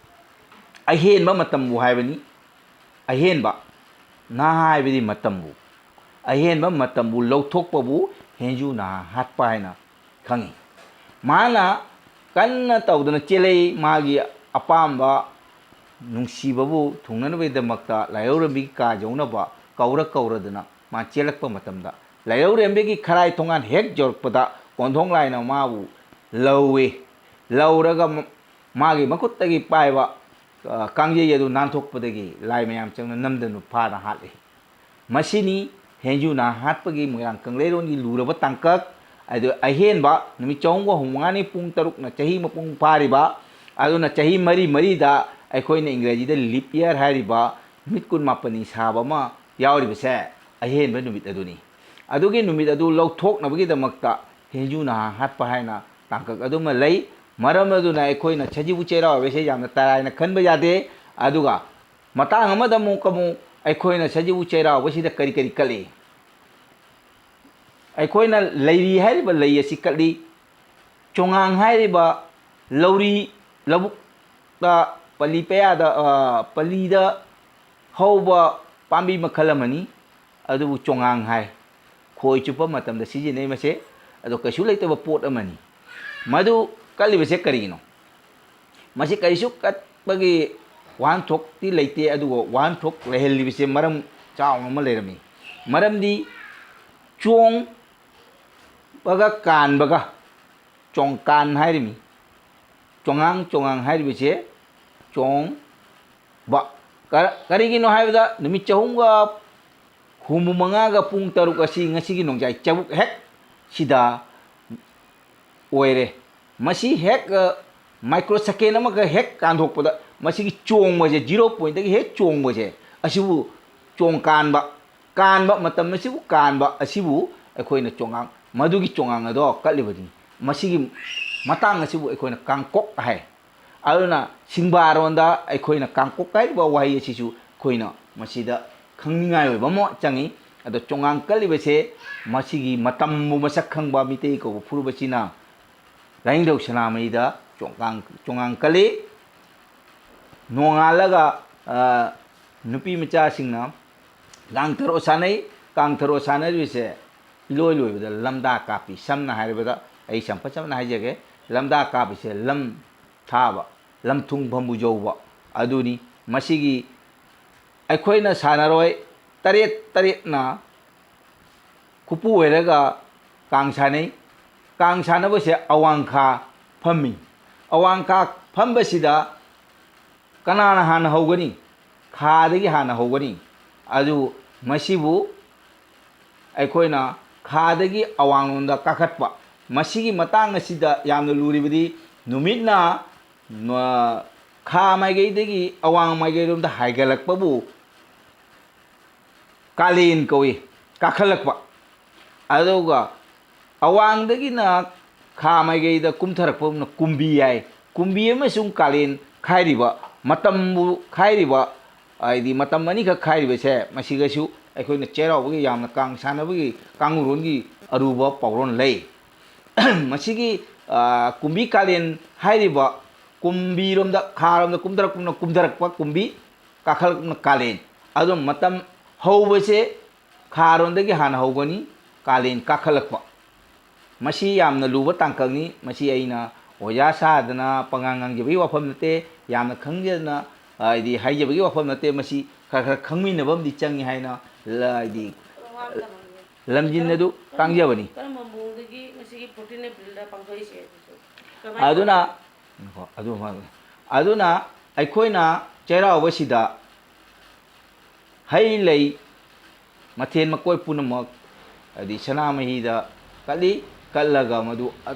ꯑꯍꯦꯟꯕ ꯃꯇꯝꯕꯨ ꯍꯥꯏꯕꯅꯤ꯫ ꯑꯍꯦꯟꯕ, ꯅꯍꯥ ꯍꯥꯏꯕꯗꯤ ꯃꯇꯝꯕꯨ, ꯑꯍꯦꯟꯕ ꯃꯇꯝꯕꯨ ꯂꯧꯊꯣꯛꯄꯕꯨ ꯍꯦꯟꯖꯨ ꯅꯍꯥ ꯍꯥꯠꯄ ꯍꯥꯏꯅ ꯈꯪꯉꯤ꯫ ꯃꯥꯅ ꯀꯟꯅ ꯇꯧꯗꯅ ꯆꯦꯜꯂꯛꯏ, ꯃꯥꯒꯤ ꯑꯄꯥꯝꯕ ꯅꯨꯡꯁꯤꯕꯕꯨ ꯊꯨꯡꯅꯅꯕꯒꯤꯗꯃꯛꯇ ꯂꯥꯏꯍꯧꯔꯝꯕꯤꯒꯤ ꯀꯥ ꯌꯧꯅꯕ ꯀꯧꯔ ꯀꯧꯔꯗꯅ ꯃꯥ ꯆꯦꯜꯂꯛꯄ ꯃꯇꯝꯗ, ꯂꯥꯏꯍꯧꯔꯦꯝꯕꯤꯒꯤ ꯈꯔꯥꯏ ꯊꯣꯡꯒꯥꯟ ꯍꯦꯛ ꯌꯧꯔꯛꯄꯗ, ꯀꯣꯟꯊꯣꯡ ꯂꯥꯏꯅ ꯃꯥꯕꯨ ꯂꯧꯏ꯫ ꯂꯧꯔꯒ ꯃ-, ꯃꯥꯒꯤ ꯃꯈꯨꯠꯇꯒꯤ ꯄꯥꯏꯕ, ꯑ, ꯀꯥꯡꯖꯩ ꯑꯗꯨ ꯅꯥꯟꯊꯣꯛꯄꯗꯒꯤ ꯂꯥꯏ ꯃꯌꯥꯝ ꯆꯪꯅ ꯅꯝꯗꯅ ꯐꯥꯅ ꯍꯥꯠꯂꯤ꯫ ꯃꯁꯤꯅꯤ ꯍꯦꯟꯖꯨ ꯅꯍꯥ ꯍꯥꯠꯄꯒꯤ ꯃꯣꯏꯔꯥꯡ ꯀꯪꯂꯩꯔꯣꯟꯒꯤ ꯂꯨꯔꯕ ꯇꯥꯡꯀꯛ꯫ ꯑꯗꯨ ꯑꯍꯦꯟꯕ ꯅꯨꯃꯤꯠ ꯆꯍꯨꯝꯒ ꯍꯨꯝꯐꯨ ꯃꯉꯥꯅꯤ, ꯄꯨꯡ ꯇꯔꯨꯛꯅ ꯆꯍꯤ ꯃꯄꯨꯡ ꯐꯥꯔꯤꯕ, ꯑꯗꯨꯅ ꯆꯍꯤ ꯃꯔꯤ ꯃꯔꯤꯗ ꯑꯩꯈꯣꯏꯅ ꯏꯪꯒ꯭ꯔꯦꯖꯤꯗ leap year ꯍꯥꯏꯔꯤꯕ ꯅꯨꯃꯤꯠ ꯀꯨꯟꯃꯥꯄꯟꯅꯤ ꯁꯥꯕ ꯑꯃ ꯌꯥꯎꯔꯤꯕꯁꯦ ꯑꯍꯦꯟꯕ ꯅꯨꯃꯤꯠ ꯑꯗꯨꯅꯤ꯫ ꯑꯗꯨꯒꯤ ꯅꯨꯃꯤꯠ ꯑꯗꯨ ꯂꯧꯊꯣꯛꯅꯕꯒꯤꯗꯃꯛꯇ ꯍꯦꯟꯖꯨ ꯅꯍꯥ ꯍꯥꯠꯄ ꯍꯥꯏꯅ ꯇꯥꯡꯀꯛ ꯑꯗꯨꯃ ꯂꯩ꯫ ꯃꯔꯝ ꯑꯗꯨꯅ ꯑꯩꯈꯣꯏꯅ ꯁꯖꯤꯕꯨ ꯆꯩꯔꯥꯎ ꯍꯥꯏꯕꯁꯦ ꯌꯥꯝꯅ ꯇꯔꯥꯏꯅ ꯈꯟꯕ ꯌꯥꯗꯦ꯫ ꯑꯗꯨꯒ ꯃꯇꯥꯡ ꯑꯃꯗ ꯑꯃꯨꯛ, ꯑꯃꯨꯛ ꯑꯩꯈꯣꯏꯅ ꯁꯖꯤꯕꯨ ꯆꯩꯔꯥꯎꯕꯁꯤꯗ ꯀꯔꯤ ꯀꯔꯤ ꯀꯠꯂꯤ? ꯑꯩꯈꯣꯏꯅ ꯂꯩꯔꯤ ꯍꯥꯏꯔꯤꯕ ꯂꯩ ꯑꯁꯤ ꯀꯠꯂꯤ꯫ ꯆꯣꯉꯥꯡ ꯍꯥꯏꯔꯤꯕ ꯂꯧꯔꯤ, ꯂꯧꯕꯨꯛꯇ, ꯄꯂꯤ ꯄꯌꯥꯗ, ꯑ, ꯄꯂꯤꯗ ꯍꯧꯕ ꯄꯥꯝꯕꯤ ꯃꯈꯜ ꯑꯃꯅꯤ꯫ ꯑꯗꯨꯕꯨ ꯆꯣꯉꯥꯡ ꯍꯥꯏ꯫ ꯈꯣꯏ ꯆꯨꯞꯄ ꯃꯇꯝꯗ ꯁꯤꯖꯤꯟꯅꯩ ꯃꯁꯦ꯫ ꯑꯗꯣ ꯀꯩꯁꯨ ꯂꯩꯇꯕ ꯄꯣꯠ ꯑꯃꯅꯤ꯫ ꯃꯗꯨ ꯀꯠꯂꯤꯕꯁꯦ ꯀꯔꯤꯒꯤꯅꯣ? ꯃꯁꯤ ꯀꯔꯤꯁꯨ ꯀꯠꯄꯒꯤ ꯋꯥꯍꯟꯊꯣꯛꯇꯤ ꯂꯩꯇꯦ, ꯑꯗꯨꯒ ꯋꯥꯍꯟꯊꯣꯛ ꯂꯩꯍꯜꯂꯤꯕꯁꯦ ꯃꯔꯝ ꯆꯥꯎꯅ ꯑꯃ ꯂꯩꯔꯝꯃꯤ꯫ ꯃꯔꯝꯗꯤ ꯆꯣꯡꯕꯒ ꯀꯥꯟꯕꯒ ꯆꯣꯡꯀꯥꯟ ꯍꯥꯏꯔꯤꯃꯤ꯫ ꯆꯣꯉꯥꯡ, ꯆꯣꯉꯥꯡ ꯍꯥꯏꯔꯤꯕꯁꯦ ꯆꯣꯡꯕ꯫ ꯀ-, ꯀꯔꯤꯒꯤꯅꯣ ꯍꯥꯏꯕꯗ ꯅꯨꯃꯤꯠ ꯆꯍꯨꯝꯒ ꯍꯨꯝꯐꯨ ꯃꯉꯥꯒ ꯄꯨꯡ ꯇꯔꯨꯛ ꯑꯁꯤ ꯉꯁꯤꯒꯤ ꯅꯣꯡꯖꯥꯏ ꯆꯕꯨꯛ ꯍꯦꯛ ꯁꯤꯗ ꯑꯣꯏꯔꯦ꯫ ꯃꯁꯤ ꯍꯦꯛ, ꯑ, microsecond ꯑꯃꯈꯛ ꯍꯦꯛ ꯀꯥꯟꯊꯣꯛꯄꯗ ꯃꯁꯤꯒꯤ ꯆꯣꯡꯕꯁꯦ, zero point ꯗꯒꯤ ꯍꯦꯛ ꯆꯣꯡꯕꯁꯦ, ꯑꯁꯤꯕꯨ ꯆꯣꯡ ꯀꯥꯟꯕ, ꯀꯥꯟꯕ ꯃꯇꯝ ꯑꯁꯤꯕꯨ ꯀꯥꯟꯕ ꯑꯁꯤꯕꯨ ꯑꯩꯈꯣꯏꯅ ꯆꯣꯉꯥꯡ, ꯃꯗꯨꯒꯤ ꯆꯣꯉꯥꯡ ꯑꯗꯣ ꯀꯠꯂꯤꯕꯅꯤ꯫ ꯃꯁꯤꯒꯤ ꯃꯇꯥꯡ ꯑꯁꯤꯕꯨ ꯑꯩꯈꯣꯏꯅ ꯀꯥꯡꯀꯣꯛ ꯍꯥꯏ꯫ ꯑꯗꯨꯅ ꯁꯤꯡꯕꯥꯔꯣꯟꯗ ꯑꯩꯈꯣꯏꯅ ꯀꯥꯡꯄꯣꯛ ꯍꯥꯏꯔꯤꯕ ꯋꯥꯍꯩ ꯑꯁꯤꯁꯨ ꯑꯩꯈꯣꯏꯅ ꯃꯁꯤꯗ ꯈꯪꯅꯤꯡꯉꯥꯏ ꯑꯣꯏꯕ ꯑꯃ ꯆꯪꯉꯤ꯫ ꯑꯗꯣ ꯆꯣꯡꯒꯥꯡ ꯀꯜꯂꯤꯕꯁꯦ ꯃꯁꯤꯒꯤ ꯃꯇꯝꯕꯨ ꯃꯁꯛ ꯈꯪꯕ ꯃꯤꯇꯩ ꯀꯧꯕ ꯐꯨꯔꯨꯞ ꯑꯁꯤꯅ ꯂꯥꯏꯅꯤꯡꯊꯧ ꯁꯅꯥꯃꯍꯤꯗ ꯆꯣꯡꯒꯥꯡ, ꯆꯣꯡꯒꯥꯡ ꯀꯜꯂꯤ꯫ ꯅꯣꯡꯉꯥꯜꯂꯒ, ꯑ, ꯅꯨꯄꯤ ꯃꯆꯥꯁꯤꯡꯅ ꯀꯥꯡ ꯊꯔꯣ ꯁꯥꯟꯅꯩ꯫ ꯀꯥꯡ ꯊꯔꯣ ꯁꯥꯟꯅꯔꯤꯕꯁꯦ ꯏꯂꯣꯏ ꯂꯣꯏꯕꯗ ꯂꯝꯗꯥ ꯀꯥꯞꯄꯤ꯫ ꯁꯝꯅ ꯍꯥꯏꯔꯕꯗ, ꯑꯩ ꯆꯝꯐ ꯆꯝꯅ ꯍꯥꯏꯖꯒꯦ, ꯂꯝꯗꯥ ꯀꯥꯞꯄꯤꯁꯦ ꯂꯝ ꯊꯥꯕ, ꯂꯝ ꯊꯨꯡ ꯐꯝꯕꯨ ꯌꯧꯕ ꯑꯗꯨꯅꯤ꯫ ꯃꯁꯤꯒꯤ ꯑꯩꯈꯣꯏꯅ ꯁꯥꯟꯅꯔꯣꯏ ꯇꯔꯦꯠ ꯇꯔꯦꯠꯅ ꯈꯨꯄꯨ ꯑꯣꯏꯔꯒ ꯀꯥꯡ ꯁꯥꯟꯅꯩ꯫ ꯀꯥꯡ ꯁꯥꯟꯅꯕꯁꯦ ꯑꯋꯥꯡ ꯈꯥ ꯐꯝꯃꯤ꯫ ꯑꯋꯥꯡ ꯈꯥ ꯐꯝꯕꯁꯤꯗ ꯀꯅꯥꯅ ꯍꯥꯟꯅ ꯍꯧꯒꯅꯤ? ꯈꯥꯗꯒꯤ ꯍꯥꯟꯅ ꯍꯧꯒꯅꯤ꯫ ꯑꯗꯨ ꯃꯁꯤꯕꯨ ꯑꯩꯈꯣꯏꯅ ꯈꯥꯗꯒꯤ ꯑꯋꯥꯡꯂꯣꯝꯗ ꯀꯥꯈꯠꯄ꯫ ꯃꯁꯤꯒꯤ ꯃꯇꯥꯡ ꯑꯁꯤꯗ ꯌꯥꯝꯅ ꯂꯨꯔꯤꯕꯗꯤ ꯅꯨꯃꯤꯠꯅ, ꯑ, ꯈꯥ ꯃꯥꯏꯀꯩꯗꯒꯤ ꯑꯋꯥꯡ ꯃꯥꯏꯀꯩꯔꯣꯝꯗ ꯍꯥꯏꯒꯠꯂꯛꯄꯕꯨ ꯀꯥꯂꯦꯟ ꯀꯧꯏ, ꯀꯥꯈꯠꯂꯛꯄ꯫ ꯑꯗꯨꯒ ꯑꯋꯥꯡꯗꯒꯤꯅ ꯈꯥ ꯃꯥꯏꯀꯩꯗ ꯀꯨꯝꯊꯔꯛꯄꯅ ꯀꯨꯝꯕꯤ ꯍꯥꯏ꯫ ꯀꯨꯝꯕꯤ ꯑꯃꯁꯨꯡ ꯀꯥꯂꯦꯟ ꯈꯥꯏꯔꯤꯕ, ꯃꯇꯝꯕꯨ ꯈꯥꯏꯔꯤꯕ, ꯍꯥꯏꯗꯤ ꯃꯇꯝ ꯑꯅꯤꯈꯛ ꯈꯥꯏꯔꯤꯕꯁꯦ, ꯃꯁꯤꯒꯁꯨ ꯑꯩꯈꯣꯏꯅ ꯆꯩꯔꯥꯎꯕꯒꯤ ꯌꯥꯝꯅ ꯀꯥꯡ ꯁꯥꯟꯅꯕꯒꯤ ꯀꯥꯡꯂꯣꯟꯒꯤ ꯑꯔꯨꯕ ꯄꯥꯎꯔꯣꯟ ꯂꯩ꯫ ꯃꯁꯤꯒꯤ, ꯑ, ꯀꯨꯝꯕꯤ ꯀꯥꯂꯦꯟ ꯍꯥꯏꯔꯤꯕ, ꯀꯨꯝꯕꯤꯔꯣꯝꯗ, ꯈꯥꯔꯣꯝꯗ ꯀꯨꯝꯊꯔꯛꯄꯅ ꯀꯨꯝꯊꯔꯛꯄ ꯀꯨꯝꯕꯤ, ꯀꯥꯈꯠꯂꯛꯄꯅ ꯀꯥꯂꯦꯟ꯫ ꯑꯗꯣ ꯃꯇꯝ ꯍꯧꯕꯁꯦ ꯈꯥꯔꯣꯝꯗꯒꯤ ꯍꯥꯟꯅ ꯍꯧꯒꯅꯤ, ꯀꯥꯂꯦꯟ ꯀꯥꯈꯠꯂꯛꯄ꯫ ꯃꯁꯤ ꯌꯥꯝꯅ ꯂꯨꯕ ꯇꯥꯡꯀꯛꯅꯤ꯫ ꯃꯁꯤ ꯑꯩꯅ ꯑꯣꯖꯥ ꯁꯥꯗꯅ ꯄꯉꯥꯡ ꯉꯥꯡꯖꯕꯒꯤ ꯋꯥꯐꯝ ꯅꯠꯇꯦ, ꯌꯥꯝꯅ ꯈꯪꯖꯗꯅ, ꯍꯥꯏꯗꯤ, ꯍꯥꯏꯖꯕꯒꯤ ꯋꯥꯐꯝ ꯅꯠꯇꯦ꯫ ꯃꯁꯤ ꯈꯔ ꯈꯔ ꯈꯪꯃꯤꯟꯅꯕ ꯑꯃꯗꯤ ꯆꯪꯉꯤ ꯍꯥꯏꯅ, ꯍꯥꯏꯗꯤ, ꯂꯝꯖꯤꯟ ꯑꯗꯨ ꯇꯥꯡꯖꯕꯅꯤ꯫ ꯀꯔꯝꯕ ꯃꯑꯣꯡꯗꯒꯤ ꯉꯁꯤꯒꯤ fourteen Aprilꯗ ꯄꯥꯡꯊꯣꯛꯏꯁꯦ ꯑꯗꯨꯁꯨ? ꯀꯃꯥꯏꯅ ꯑꯗꯨꯅ, ꯇꯧꯕ? ꯑꯗꯨ, ꯑꯗꯨꯅ ꯑꯩꯈꯣꯏꯅ ꯆꯩꯔꯥꯎꯕꯁꯤꯗ ꯍꯩ ꯂꯩ, ꯃꯊꯦꯜ ꯃꯀꯣꯏ ꯄꯨꯝꯅꯃꯛ, ꯍꯥꯏꯗꯤ ꯁꯅꯥꯃꯍꯤꯗ ꯀꯠꯂꯤ, ꯀꯠꯂꯒ ꯃꯗꯨ ꯑ-,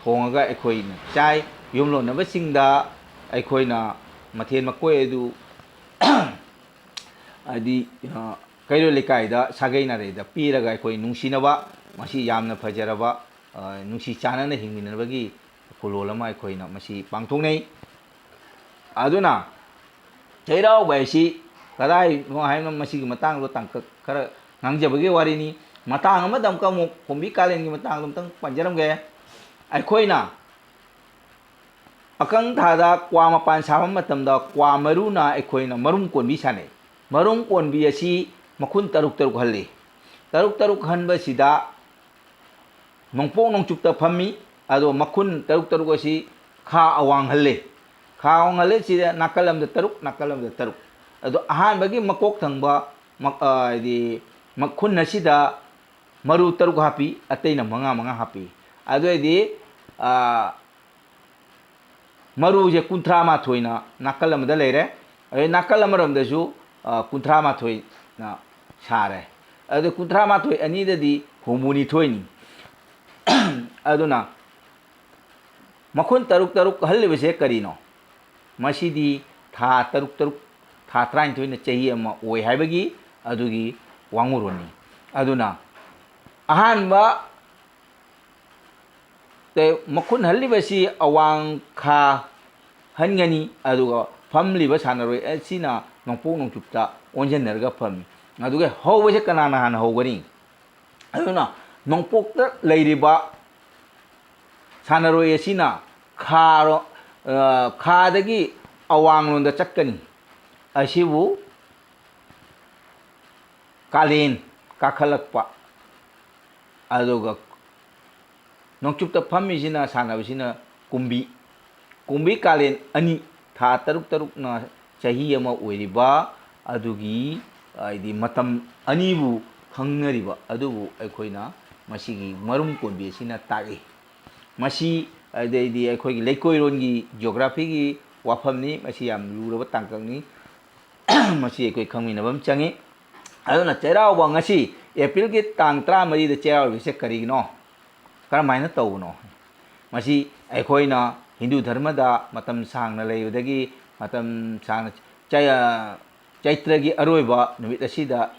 ꯊꯣꯡꯉꯒ ꯑꯩꯈꯣꯏꯅ ꯆꯥꯏ꯫ ꯌꯨꯝꯂꯣꯟꯅꯕꯁꯤꯡꯗ ꯑꯩꯈꯣꯏꯅ ꯃꯊꯦꯜ ꯃꯀꯣꯏ ꯑꯗꯨ, ꯍꯥꯏꯗꯤ, ꯑ, ꯀꯩꯔꯣꯜ ꯂꯩꯀꯥꯏꯗ, ꯁꯥꯒꯩ ꯅꯥꯇꯩꯗ ꯄꯤꯔꯒ ꯑꯩꯈꯣꯏ ꯅꯨꯡꯁꯤꯅꯕ, ꯃꯁꯤ ꯌꯥꯝꯅ ꯐꯖꯔꯕ, ꯑ, ꯅꯨꯡꯁꯤ ꯆꯥꯟꯅꯅ ꯍꯤꯡꯃꯤꯟꯅꯕꯒꯤ ꯈꯨꯂꯣꯜ ꯑꯃ ꯑꯩꯈꯣꯏꯅ ꯃꯁꯤ ꯄꯥꯡꯊꯣꯛꯅꯩ꯫ ꯑꯗꯨꯅ ꯆꯩꯔꯥꯎꯕ ꯍꯥꯏꯁꯤ ꯀꯗꯥꯏꯅꯣ ꯍꯥꯏꯅ ꯃꯁꯤꯒꯤ ꯃꯇꯥꯡꯗ ꯇꯥꯡꯀꯛ ꯈꯔ ꯉꯥꯡꯖꯕꯒꯤ ꯋꯥꯔꯤꯅꯤ꯫ ꯃꯇꯥꯡ ꯑꯃꯗ ꯑꯃꯨꯛꯀ ꯑꯃꯨꯛ ꯀꯨꯝꯕꯤ ꯀꯥꯂꯦꯟꯒꯤ ꯃꯇꯥꯡꯗ ꯑꯃꯨꯛꯇꯪ ꯄꯟꯖꯔꯝꯒꯦ꯫ ꯑꯩꯈꯣꯏꯅ ꯑꯀꯪ ꯊꯥꯗ ꯀ꯭ꯋꯥ ꯃꯄꯥꯟ ꯁꯥꯕ ꯃꯇꯝꯗ ꯀ꯭ꯋꯥ ꯃꯔꯨꯅ ꯑꯩꯈꯣꯏꯅ ꯃꯔꯨꯝ ꯀꯣꯟꯕꯤ ꯁꯥꯟꯅꯩ꯫ ꯃꯔꯨꯝ ꯀꯣꯟꯕꯤ ꯑꯁꯤ ꯃꯈꯨꯟ ꯇꯔꯨꯛ ꯇꯔꯨꯛ ꯍꯜꯂꯤ꯫ ꯇꯔꯨꯛ ꯇꯔꯨꯛ ꯍꯟꯕꯁꯤꯗ ꯅꯣꯡꯄꯣꯛ ꯅꯣꯡꯆꯨꯞꯇ ꯐꯝꯃꯤ꯫ ꯑꯗꯣ ꯃꯈꯨꯟ ꯇꯔꯨꯛ ꯇꯔꯨꯛ ꯑꯁꯤ ꯈꯥ ꯑꯋꯥꯡ ꯍꯜꯂꯤ꯫ ꯈꯥ ꯑꯋꯥꯡ ꯍꯜꯂꯤꯁꯤꯗ ꯅꯥꯀꯜ ꯑꯃꯗ ꯇꯔꯨꯛ, ꯅꯥꯀꯜ ꯑꯃꯗ ꯇꯔꯨꯛ꯫ ꯑꯗꯣ ꯑꯍꯥꯟꯕꯒꯤ ꯃꯀꯣꯛ ꯊꯪꯕ ꯃ-, ꯑ, ꯍꯥꯏꯗꯤ ꯃꯈꯨꯟ ꯑꯁꯤꯗ ꯃꯔꯨ ꯇꯔꯨꯛ ꯍꯥꯞꯄꯤ, ꯑꯇꯩꯅ ꯃꯉꯥ ꯃꯉꯥ ꯍꯥꯞꯄꯤ꯫ ꯑꯗꯨ ꯑꯣꯏꯔꯗꯤ, ꯑ, ꯃꯔꯨꯁꯦ ꯀꯨꯟꯊ꯭ꯔꯥ ꯃꯥꯊꯣꯏꯅ ꯅꯥꯀꯜ ꯑꯃꯗ ꯂꯩꯔꯦ꯫ ꯑꯗꯩ ꯅꯥꯀꯜ ꯑꯃꯔꯣꯝꯗꯁꯨ, ꯑ, ꯀꯨꯟꯊ꯭ꯔꯥ ꯃꯥꯊꯣꯏꯅ ꯁꯥꯔꯦ꯫ ꯑꯗꯨ ꯀꯨꯟꯊ꯭ꯔꯥ ꯃꯥꯊꯣꯏ ꯑꯅꯤꯗꯗꯤ ꯍꯨꯝꯐꯨ ꯅꯤꯊꯣꯏꯅꯤ꯫ ꯑꯗꯨꯅ ꯃꯈꯨꯟ ꯇꯔꯨꯛ ꯇꯔꯨꯛ ꯍꯜꯂꯤꯕꯁꯦ ꯀꯔꯤꯅꯣ? ꯃꯁꯤꯗꯤ ꯊꯥ ꯇꯔꯨꯛ ꯇꯔꯨꯛ, ꯊꯥ ꯇꯔꯥꯅꯤꯊꯣꯏꯅ ꯆꯍꯤ ꯑꯃ ꯑꯣꯏ ꯍꯥꯏꯕꯒꯤ ꯑꯗꯨꯒꯤ ꯋꯥꯉꯨꯔꯣꯟꯅꯤ꯫ ꯑꯗꯨꯅ ꯑꯍꯥꯟꯕ ꯇ-, ꯃꯈꯨꯟ ꯍꯜꯂꯤꯕꯁꯤ ꯑꯋꯥꯡ ꯈꯥ ꯍꯟꯒꯅꯤ, ꯑꯗꯨꯒ ꯐꯝꯂꯤꯕ ꯁꯥꯟꯅꯔꯣꯏ ꯑꯁꯤꯅ ꯅꯣꯡꯄꯣꯛ ꯅꯣꯡꯆꯨꯞꯇ ꯑꯣꯟꯁꯤꯟꯅꯔꯒ ꯐꯝꯃꯤ꯫ ꯑꯗꯨꯒ ꯍꯧꯕꯁꯦ ꯀꯅꯥꯅ ꯍꯥꯟꯅ ꯍꯧꯒꯅꯤ? ꯑꯗꯨꯅ ꯅꯣꯡꯄꯣꯛꯇ ꯂꯩꯔꯤꯕ ꯁꯥꯟꯅꯔꯣꯏ ꯑꯁꯤꯅ ꯈꯥꯔꯣ-, ꯑ, ꯈꯥꯗꯒꯤ ꯑꯋꯥꯡꯂꯣꯝꯗ ꯆꯠꯀꯅꯤ꯫ ꯑꯁꯤꯕꯨ ꯀꯥꯂꯦꯟ ꯀꯥꯈꯠꯂꯛꯄ, ꯑꯗꯨꯒ ꯅꯣꯡꯆꯨꯞꯇ ꯐꯝꯃꯤꯁꯤꯅ, ꯁꯥꯟꯅꯕꯁꯤꯅ ꯀꯨꯝꯕꯤ꯫ ꯀꯨꯝꯕꯤ ꯀꯥꯂꯦꯟ ꯑꯅꯤ, ꯊꯥ ꯇꯔꯨꯛ ꯇꯔꯨꯛꯅ ꯆꯍꯤ ꯑꯃ ꯑꯣꯏꯔꯤꯕ ꯑꯗꯨꯒꯤ, ꯍꯥꯏꯗꯤ, ꯃꯇꯝ ꯑꯅꯤꯕꯨ ꯈꯪꯅꯔꯤꯕ ꯑꯗꯨꯕꯨ ꯑꯩꯈꯣꯏꯅ ꯃꯁꯤꯒꯤ ꯃꯔꯨꯝ ꯀꯣꯟꯕꯤ ꯑꯁꯤꯅ ꯇꯥꯛꯏ꯫ ꯃꯁꯤ, ꯑꯗꯩꯗꯤ, ꯑꯩꯈꯣꯏꯒꯤ ꯂꯩꯀꯣꯏꯔꯣꯟꯒꯤ geographyꯒꯤ ꯋꯥꯐꯝꯅꯤ꯫ ꯃꯁꯤ ꯌꯥꯝ ꯂꯨꯔꯕ ꯇꯥꯡꯀꯛꯅꯤ꯫ ꯃꯁꯤ ꯑꯩꯈꯣꯏ ꯈꯪꯃꯤꯟꯅꯕ ꯑꯃ ꯆꯪꯉꯤ꯫ ꯑꯗꯨꯅ ꯆꯩꯔꯥꯎꯕ ꯉꯁꯤ Aprilꯒꯤ ꯇꯥꯡ ꯇꯔꯥꯃꯔꯤꯗ ꯆꯩꯔꯥꯎꯔꯤꯕꯁꯦ ꯀꯔꯤꯒꯤꯅꯣ? ꯀꯔꯝꯍꯥꯏꯅ ꯇꯧꯕꯅꯣ? ꯃꯁꯤ ꯑꯩꯈꯣꯏꯅ ꯍꯤꯟꯗꯨ ꯙꯔꯃꯗ ꯃꯇꯝ ꯁꯥꯡꯅ ꯂꯩꯕꯗꯒꯤ, ꯃꯇꯝ ꯁꯥꯡꯅ ꯆꯩ-, ꯆꯩꯇ꯭ꯔꯒꯤ ꯑꯔꯣꯏꯕ ꯅꯨꯃꯤꯠ ꯑꯁꯤꯗ,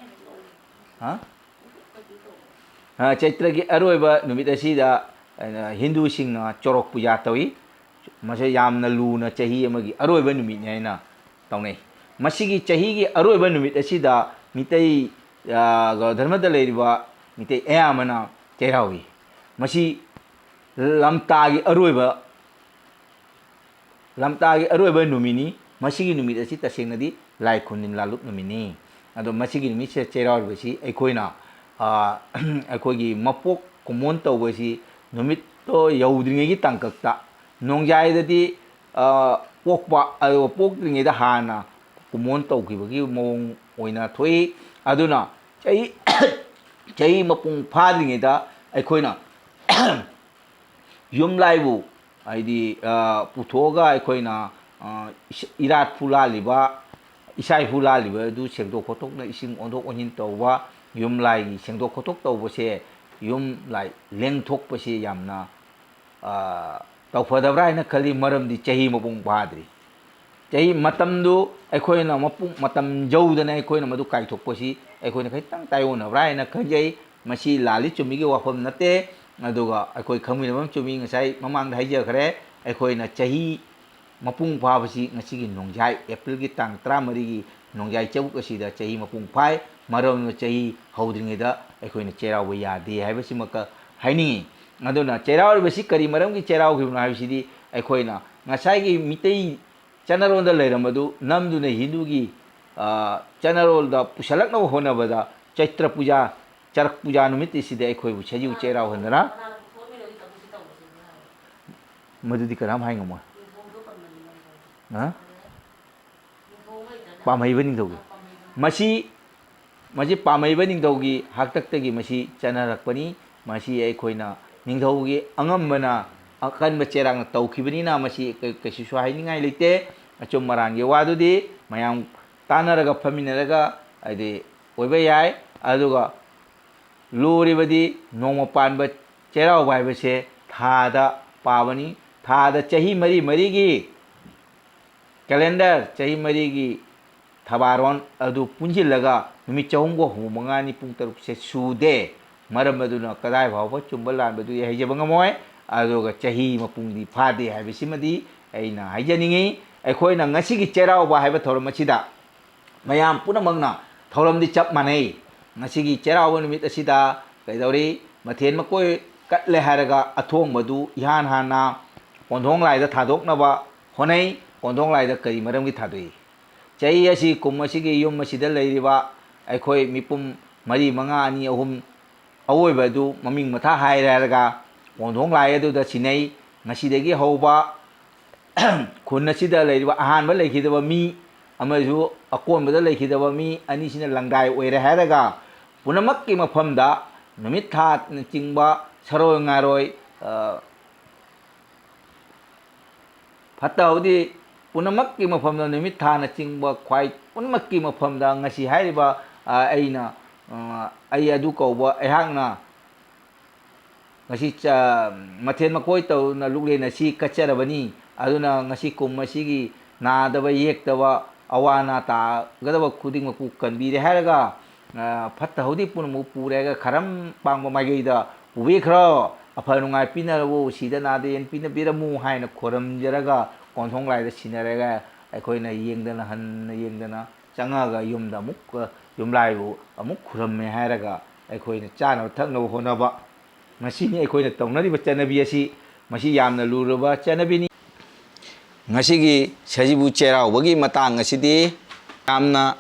ꯍꯥ? ꯑ, ꯆꯩꯇ꯭ꯔꯒꯤ ꯑꯔꯣꯏꯕ ꯅꯨꯃꯤꯠ ꯑꯁꯤꯗ, ꯑ, ꯍꯤꯟꯗꯨꯁꯤꯡꯅ ꯆꯣꯔꯣꯛ ꯄꯨꯖꯥ ꯇꯧꯏ꯫ ꯃꯁꯤ ꯌꯥꯝꯅ ꯂꯨꯅ ꯆꯍꯤ ꯑꯃꯒꯤ ꯑꯔꯣꯏꯕ ꯅꯨꯃꯤꯠꯅꯤ ꯍꯥꯏꯅ ꯇꯧꯅꯩ꯫ ꯃꯁꯤꯒꯤ ꯆꯍꯤꯒꯤ ꯑꯔꯣꯏꯕ ꯅꯨꯃꯤꯠ ꯑꯁꯤꯗ ꯃꯤꯇꯩ, ꯑ, ꯒꯧꯔ ꯙꯔꯃꯗ ꯂꯩꯔꯤꯕ ꯃꯤꯇꯩ ꯑꯌꯥꯝꯕꯅ ꯆꯩꯔꯥꯎꯏ꯫ ꯃꯁꯤ ꯂꯝꯇꯥꯒꯤ ꯑꯔꯣꯏꯕ, ꯂꯝꯇꯥꯒꯤ ꯑꯔꯣꯏꯕ ꯅꯨꯃꯤꯠꯅꯤ꯫ ꯃꯁꯤꯒꯤ ꯅꯨꯃꯤꯠ ꯑꯁꯤ ꯇꯁꯦꯡꯅꯗꯤ ꯂꯥꯏ ꯈꯨꯔꯅꯤꯟ ꯂꯥꯂꯨꯞ ꯅꯨꯃꯤꯠꯅꯤ꯫ ꯑꯗꯣ ꯃꯁꯤꯒꯤ ꯅꯨꯃꯤꯠꯁꯤꯗ ꯆꯩꯔꯥꯎꯔꯤꯕꯁꯤ ꯑꯩꯈꯣꯏꯅ, ꯑ, ꯑꯩꯈꯣꯏꯒꯤ ꯃꯄꯣꯛ ꯀꯨꯝꯑꯣꯟ ꯇꯧꯕꯁꯤ ꯅꯨꯃꯤꯠꯇꯣ ꯌꯧꯗ꯭ꯔꯤꯉꯩꯒꯤ ꯇꯥꯡꯀꯛꯇ, ꯅꯣꯡꯌꯥꯏꯗꯗꯤ, ꯑ, ꯄꯣꯛꯄ, ꯑꯗꯨꯒ ꯄꯣꯛꯇ꯭ꯔꯤꯉꯩꯗ ꯍꯥꯟꯅ ꯀꯨꯝꯑꯣꯟ ꯇꯧꯈꯤꯕꯒꯤ ꯃꯑꯣꯡ ꯑꯣꯏꯅ ꯊꯣꯛꯏ꯫ ꯑꯗꯨꯅ ꯆꯍꯤ, ꯆꯍꯤ ꯃꯄꯨꯡ ꯐꯥꯗ꯭ꯔꯤꯉꯩꯗ ꯑꯩꯈꯣꯏꯅ ꯌꯨꯝꯂꯥꯏꯕꯨ, ꯍꯥꯏꯗꯤ, ꯑ, ꯄꯨꯊꯣꯛꯑꯒ ꯑꯩꯈꯣꯏꯅ, ꯑ, ꯏꯁ-, ꯏꯔꯥꯠ ꯐꯨ ꯂꯥꯜꯂꯤꯕ, ꯏꯁꯥ ꯏꯐꯨ ꯂꯥꯜꯂꯤꯕ ꯑꯗꯨ ꯁꯦꯡꯗꯣꯛ ꯈꯣꯠꯇꯣꯛꯅ ꯏꯁꯤꯡ ꯑꯣꯟꯊꯣꯛ ꯑꯣꯟꯁꯤꯟ ꯇꯧꯕ, ꯌꯨꯝꯂꯥꯏꯒꯤ ꯁꯦꯡꯗꯣꯛ ꯈꯣꯠꯇꯣꯛ ꯇꯧꯕꯁꯦ, ꯌꯨꯝꯂꯥꯏ ꯂꯦꯡꯊꯣꯛꯄꯁꯦ ꯌꯥꯝꯅ, ꯑ, ꯇꯧꯐꯗꯕ꯭ꯔꯥ ꯍꯥꯏꯅ ꯈꯜꯂꯤ꯫ ꯃꯔꯝꯗꯤ ꯆꯍꯤ ꯃꯄꯨꯡ ꯐꯥꯗ꯭ꯔꯤ꯫ ꯆꯍꯤ ꯃꯇꯝꯗꯨ ꯑꯩꯈꯣꯏꯅ ꯃꯄꯨꯡ, ꯃꯇꯝ ꯌꯧꯗꯅ ꯑꯩꯈꯣꯏꯅ ꯃꯗꯨ ꯀꯥꯏꯊꯣꯛꯄꯁꯤ ꯑꯩꯈꯣꯏꯅ ꯈꯤꯇꯪ ꯇꯥꯏꯑꯣꯟꯅꯕ꯭ꯔꯥ ꯍꯥꯏꯅ ꯈꯟꯖꯩ꯫ ꯃꯁꯤ ꯂꯥꯜꯂꯤ ꯆꯨꯝꯃꯤꯒꯤ ꯋꯥꯐꯝ ꯅꯠꯇꯦ꯫ ꯑꯗꯨꯒ ꯑꯩꯈꯣꯏ ꯈꯪꯃꯤꯟꯅꯕ ꯑꯃ ꯆꯨꯝꯃꯤ, ꯉꯁꯥꯏ ꯃꯃꯥꯡꯗ ꯍꯥꯏꯖꯈ꯭ꯔꯦ, ꯑꯩꯈꯣꯏꯅ ꯆꯍꯤ ꯃꯄꯨꯡ ꯐꯥꯕꯁꯤ ꯉꯁꯤꯒꯤ ꯅꯣꯡꯖꯥꯏ, ꯑꯦꯄ꯭ꯔꯤꯜꯒꯤ ꯇꯥꯡ ꯇꯔꯥꯃꯔꯤꯒꯤ ꯅꯣꯡꯖꯥꯏ ꯆꯕꯨꯛ ꯑꯁꯤꯗ ꯆꯍꯤ ꯃꯄꯨꯡ ꯐꯥꯏ꯫ ꯃꯔꯝ ꯑꯗꯨꯅ ꯆꯍꯤ ꯍꯧꯗ꯭ꯔꯤꯉꯩꯗ ꯑꯩꯈꯣꯏꯅ ꯆꯩꯔꯥꯎꯕ ꯌꯥꯗꯦ ꯍꯥꯏꯕꯁꯤꯃꯛꯀ ꯍꯥꯏꯅꯤꯡꯏ꯫ ꯑꯗꯨꯅ ꯆꯩꯔꯥꯎꯔꯤꯕꯁꯤ ꯀꯔꯤ ꯃꯔꯝꯒꯤ ꯆꯩꯔꯥꯎꯈꯤꯕꯅꯣ ꯍꯥꯏꯕꯁꯤꯗꯤ ꯑꯩꯈꯣꯏꯅ ꯉꯁꯥꯏꯒꯤ ꯃꯤꯇꯩ ꯆꯠꯅꯔꯣꯜꯗ ꯂꯩꯔꯝꯕꯗꯨ ꯅꯝꯗꯨꯅ ꯍꯤꯟꯗꯨꯒꯤ, ꯑ, ꯆꯠꯅꯔꯣꯜꯗ ꯄꯨꯁꯜꯂꯛꯅꯕ ꯍꯣꯠꯅꯕꯗ ꯆꯩꯇ꯭ꯔ ꯄꯨꯖꯥ, ꯆꯔꯛ ꯄꯨꯖꯥ ꯅꯨꯃꯤꯠ ꯑꯁꯤꯗ ꯑꯩꯈꯣꯏꯕꯨ ꯁꯖꯤꯕꯨ ꯆꯩꯔꯥꯎꯍꯟꯗꯅ, ꯃꯗꯨꯗꯤ ꯀꯅꯥꯝ ꯍꯥꯏ ꯉꯝꯃꯣꯏ꯫ ꯍꯥ? ꯄꯥꯝꯍꯩꯕ ꯅꯤꯡꯊꯧꯒꯤ꯫ ꯃꯁꯤ, ꯃꯁꯤ ꯄꯥꯝꯍꯩꯕ ꯅꯤꯡꯊꯧꯒꯤ ꯍꯥꯛꯇꯛꯇꯒꯤ ꯃꯁꯤ ꯆꯠꯅꯔꯛꯄꯅꯤ꯫ ꯃꯁꯤ ꯑꯩꯈꯣꯏꯅ ꯅꯤꯡꯊꯧꯒꯤ ꯑꯉꯝꯕꯅ ꯑꯀꯟꯕ ꯆꯩꯔꯥꯛꯅ ꯇꯧꯈꯤꯕꯅꯤꯅ ꯃꯁꯤ ꯀꯩ-, ꯀꯩꯁꯨꯁꯨ ꯍꯥꯏꯅꯤꯡꯉꯥꯏ ꯂꯩꯇꯦ꯫ ꯑꯆꯨꯝ ꯑꯔꯥꯟꯒꯤ ꯋꯥꯗꯨꯗꯤ ꯃꯌꯥꯝ ꯇꯥꯟꯅꯔꯒ ꯐꯝꯃꯤꯟꯅꯔꯒ ꯍꯥꯏꯗꯤ ꯑꯣꯏꯕ ꯌꯥꯏ꯫ ꯑꯗꯨꯒ ꯂꯨꯔꯤꯕꯗꯤ ꯅꯣꯡꯃ ꯄꯥꯟꯕ ꯆꯩꯔꯥꯎꯕ ꯍꯥꯏꯕꯁꯦ ꯊꯥꯗ ꯄꯥꯕꯅꯤ꯫ ꯊꯥꯗ ꯆꯍꯤ ꯃꯔꯤ ꯃꯔꯤꯒꯤ calendar, ꯆꯍꯤ ꯃꯔꯤꯒꯤ ꯊꯕꯥꯔꯣꯟ ꯑꯗꯨ ꯄꯨꯟꯁꯤꯜꯂꯒ ꯅꯨꯃꯤꯠ ꯆꯍꯨꯝꯒ ꯍꯨꯝꯐꯨ ꯃꯉꯥꯅꯤ, ꯄꯨꯡ ꯇꯔꯨꯛꯁꯦ ꯁꯨꯗꯦ꯫ ꯃꯔꯝ ꯑꯗꯨꯅ ꯀꯗꯥꯏ ꯐꯥꯎꯕ ꯆꯨꯝꯕ ꯂꯥꯟꯕꯗꯨ ꯑꯩ ꯍꯥꯏꯖꯕ ꯉꯝꯃꯣꯏ꯫ ꯑꯗꯨꯒ ꯆꯍꯤ ꯃꯄꯨꯡꯗꯤ ꯐꯥꯗꯦ ꯍꯥꯏꯕꯁꯤꯃꯗꯤ ꯑꯩꯅ ꯍꯥꯏꯖꯅꯤꯡꯏ꯫ ꯑꯩꯈꯣꯏꯅ ꯉꯁꯤꯒꯤ ꯆꯩꯔꯥꯎꯕ ꯍꯥꯏꯕ ꯊꯧꯔꯝ ꯑꯁꯤꯗ ꯃꯌꯥꯝ ꯄꯨꯝꯅꯃꯛꯅ ꯊꯧꯔꯝꯗꯤ ꯆꯞ ꯃꯥꯟꯅꯩ꯫ ꯉꯁꯤꯒꯤ ꯆꯩꯔꯥꯎꯕ ꯅꯨꯃꯤꯠ ꯑꯁꯤꯗ ꯀꯩꯗꯧꯔꯤ? ꯃꯊꯦꯜ ꯃꯀꯣꯏ ꯀꯠꯂꯦ ꯍꯥꯏꯔꯒ ꯑꯊꯣꯡꯕꯗꯨ ꯏꯍꯥꯟ ꯍꯥꯟꯅ ꯀꯣꯟꯊꯣꯡ ꯂꯥꯏꯗ ꯊꯥꯗꯣꯛꯅꯕ ꯍꯣꯠꯅꯩ꯫ ꯀꯣꯟꯊꯣꯡ ꯂꯥꯏꯗ ꯀꯔꯤ ꯃꯔꯝꯒꯤ ꯊꯥꯗꯣꯛꯏ? ꯆꯍꯤ ꯑꯁꯤ, ꯀꯨꯝ ꯑꯁꯤꯒꯤ ꯌꯨꯝ ꯑꯁꯤꯗ ꯂꯩꯔꯤꯕ ꯑꯩꯈꯣꯏ ꯃꯤꯄꯨꯝ ꯃꯔꯤ, ꯃꯉꯥ, ꯑꯅꯤ, ꯑꯍꯨꯝ ꯑꯋꯣꯏꯕ ꯑꯗꯨ ꯃꯃꯤꯡ ꯃꯊꯥ ꯍꯥꯏꯔꯦ ꯍꯥꯏꯔꯒ ꯀꯣꯟꯊꯣꯡ ꯂꯥꯏ ꯑꯗꯨꯗ ꯁꯤꯟꯅꯩ꯫ ꯉꯁꯤꯗꯒꯤ ꯍꯧꯕ ꯈꯨꯟ ꯑꯁꯤꯗ ꯂꯩꯔꯤꯕ ꯑꯍꯥꯟꯕ ꯂꯩꯈꯤꯗꯕ ꯃꯤ ꯑꯃꯁꯨ ꯑꯀꯣꯟꯕꯗ ꯂꯩꯈꯤꯗꯕ ꯃꯤ ꯑꯅꯤꯁꯤꯅ ꯂꯪꯗꯥꯏ ꯑꯣꯏꯔꯦ ꯍꯥꯏꯔꯒ ꯄꯨꯝꯅꯃꯛꯀꯤ ꯃꯐꯝꯗ ꯅꯨꯃꯤꯠ ꯊꯥꯅꯆꯤꯡꯕ ꯁꯔꯣꯏ ꯉꯥꯔꯣꯏ, ꯑ, ꯐꯠꯇ ꯍꯥꯎꯗꯤ ꯄꯨꯝꯅꯃꯛꯀꯤ ꯃꯐꯝꯗ, ꯅꯨꯃꯤꯠ ꯊꯥꯅꯆꯤꯡꯕ ꯈ꯭ꯋꯥꯏ ꯄꯨꯝꯅꯃꯛꯀꯤ ꯃꯐꯝꯗ ꯉꯁꯤ ꯍꯥꯏꯔꯤꯕ, ꯑ, ꯑꯩꯅ, ꯑ, ꯑꯩ ꯑꯗꯨ ꯀꯧꯕ ꯑꯩꯍꯥꯛꯅ ꯉꯁꯤ ꯆ-, ꯃꯊꯦꯜ ꯃꯀꯣꯏ ꯇꯧꯅ ꯂꯨꯛꯂꯦꯟ ꯑꯁꯤ ꯀꯠꯆꯔꯕꯅꯤ꯫ ꯑꯗꯨꯅ ꯉꯁꯤ ꯀꯨꯝ ꯑꯁꯤꯒꯤ ꯅꯥꯗꯕ ꯌꯦꯛꯇꯕ, ꯑꯋꯥ ꯑꯅꯥ ꯇꯥꯒꯗꯕ ꯈꯨꯗꯤꯡꯃꯛꯄꯨ ꯀꯟꯕꯤꯔꯦ ꯍꯥꯏꯔꯒ, ꯑ, ꯐꯠꯇ ꯍꯥꯎꯗꯤ ꯄꯨꯝꯅꯃꯛ ꯄꯨꯔꯦ ꯍꯥꯏꯔꯒ ꯈꯔꯝ ꯄꯥꯡꯕ ꯃꯥꯏꯀꯩꯗ ꯄꯨꯕꯤꯈ꯭ꯔꯣ, ꯑꯐ ꯅꯨꯡꯉꯥꯏ ꯄꯤꯅꯔꯕꯨ, ꯁꯤꯗ ꯅꯥꯗ ꯌꯦꯟ ꯄꯤꯅꯕꯤꯔꯝꯃꯨ ꯍꯥꯏꯅ ꯈꯣꯏꯔꯝꯖꯔꯒ ꯀꯣꯟꯊꯣꯡ ꯂꯥꯏꯗ ꯁꯤꯟꯅꯔꯒ ꯑꯩꯈꯣꯏꯅ ꯌꯦꯡꯗꯅ, ꯍꯟꯅ ꯌꯦꯡꯗꯅ ꯆꯪꯉꯛꯑꯒ ꯌꯨꯝꯗ ꯑꯃꯨꯛ, ꯑ, ꯌꯨꯝꯂꯥꯏꯕꯨ ꯑꯃꯨꯛ ꯈꯨꯔꯝꯃꯦ ꯍꯥꯏꯔꯒ ꯑꯩꯈꯣꯏꯅ ꯆꯥꯅꯕ ꯊꯛꯅꯕ ꯍꯣꯠꯅꯕ꯫ ꯃꯁꯤꯅꯤ ꯑꯩꯈꯣꯏꯅ ꯇꯧꯅꯔꯤꯕ ꯆꯠꯅꯕꯤ ꯑꯁꯤ꯫ ꯃꯁꯤ ꯌꯥꯝꯅ ꯂꯨꯔꯕ ꯆꯠꯅꯕꯤꯅꯤ꯫ ꯉꯁꯤꯒꯤ ꯁꯖꯤꯕꯨ ꯆꯩꯔꯥꯎꯕꯒꯤ ꯃꯇꯥꯡ ꯑꯁꯤꯗꯤ ꯌꯥꯝꯅ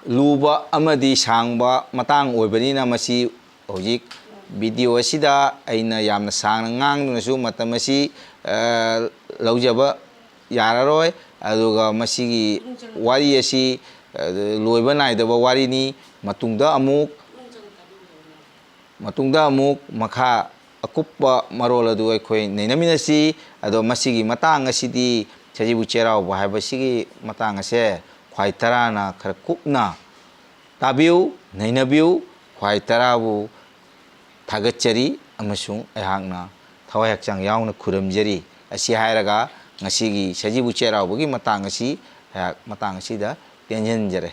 ꯂꯨꯕ ꯑꯃꯗꯤ ꯁꯥꯡꯕ ꯃꯇꯥꯡ ꯑꯣꯏꯕꯅꯤꯅ, ꯃꯁꯤ ꯍꯧꯖꯤꯛ ꯚꯤꯗꯤꯑꯣ ꯑꯁꯤꯗ ꯑꯩꯅ ꯌꯥꯝꯅ ꯁꯥꯡꯅ ꯉꯥꯡꯗꯨꯅꯁꯨ ꯃꯇꯝ ꯑꯁꯤ, ꯑ, ꯂꯧꯖꯕ ꯌꯥꯔꯔꯣꯏ꯫ ꯑꯗꯨꯒ ꯃꯁꯤꯒꯤ ꯋꯥꯔꯤ ꯑꯁꯤ, ꯑ, ꯂꯣꯏꯕ ꯅꯥꯏꯗꯕ ꯋꯥꯔꯤꯅꯤ꯫ ꯃꯇꯨꯡꯗ ꯑꯃꯨꯛ, ꯃꯇꯨꯡꯗ ꯑꯃꯨꯛ ꯃꯈꯥ ꯑꯀꯨꯞꯄ ꯃꯔꯣꯜ ꯑꯗꯨ ꯑꯩꯈꯣꯏ ꯅꯩꯅꯃꯤꯟꯅꯁꯤ꯫ ꯑꯗꯣ ꯃꯁꯤꯒꯤ ꯃꯇꯥꯡ ꯑꯁꯤꯗꯤ, ꯁꯖꯤꯕꯨ ꯆꯩꯔꯥꯎꯕ ꯍꯥꯏꯕꯁꯤꯒꯤ ꯃꯇꯥꯡ ꯑꯁꯦ ꯈ꯭ꯋꯥꯏ ꯇꯔꯥꯅ ꯈꯔ ꯀꯨꯞꯅ ꯇꯥꯕꯤꯌꯨ, ꯅꯩꯅꯕꯤꯌꯨ꯫ ꯈ꯭ꯋꯥꯏ ꯇꯔꯥꯕꯨ ꯊꯥꯒꯠꯆꯔꯤ ꯑꯃꯁꯨꯡ ꯑꯩꯍꯥꯛꯅ ꯊꯋꯥꯏ ꯍꯛꯆꯥꯡ ꯌꯥꯎꯅ ꯈꯨꯔꯨꯝꯖꯔꯤ꯫ ꯑꯁꯤ ꯍꯥꯏꯔꯒ ꯉꯁꯤꯒꯤ ꯁꯖꯤꯕꯨ ꯆꯩꯔꯥꯎꯕꯒꯤ ꯃꯇꯥꯡ ꯑꯁꯤ ꯑꯩꯍꯥꯛ ꯃꯇꯥꯡ ꯑꯁꯤꯗ ꯇꯦꯟꯖꯟꯖꯔꯦ꯫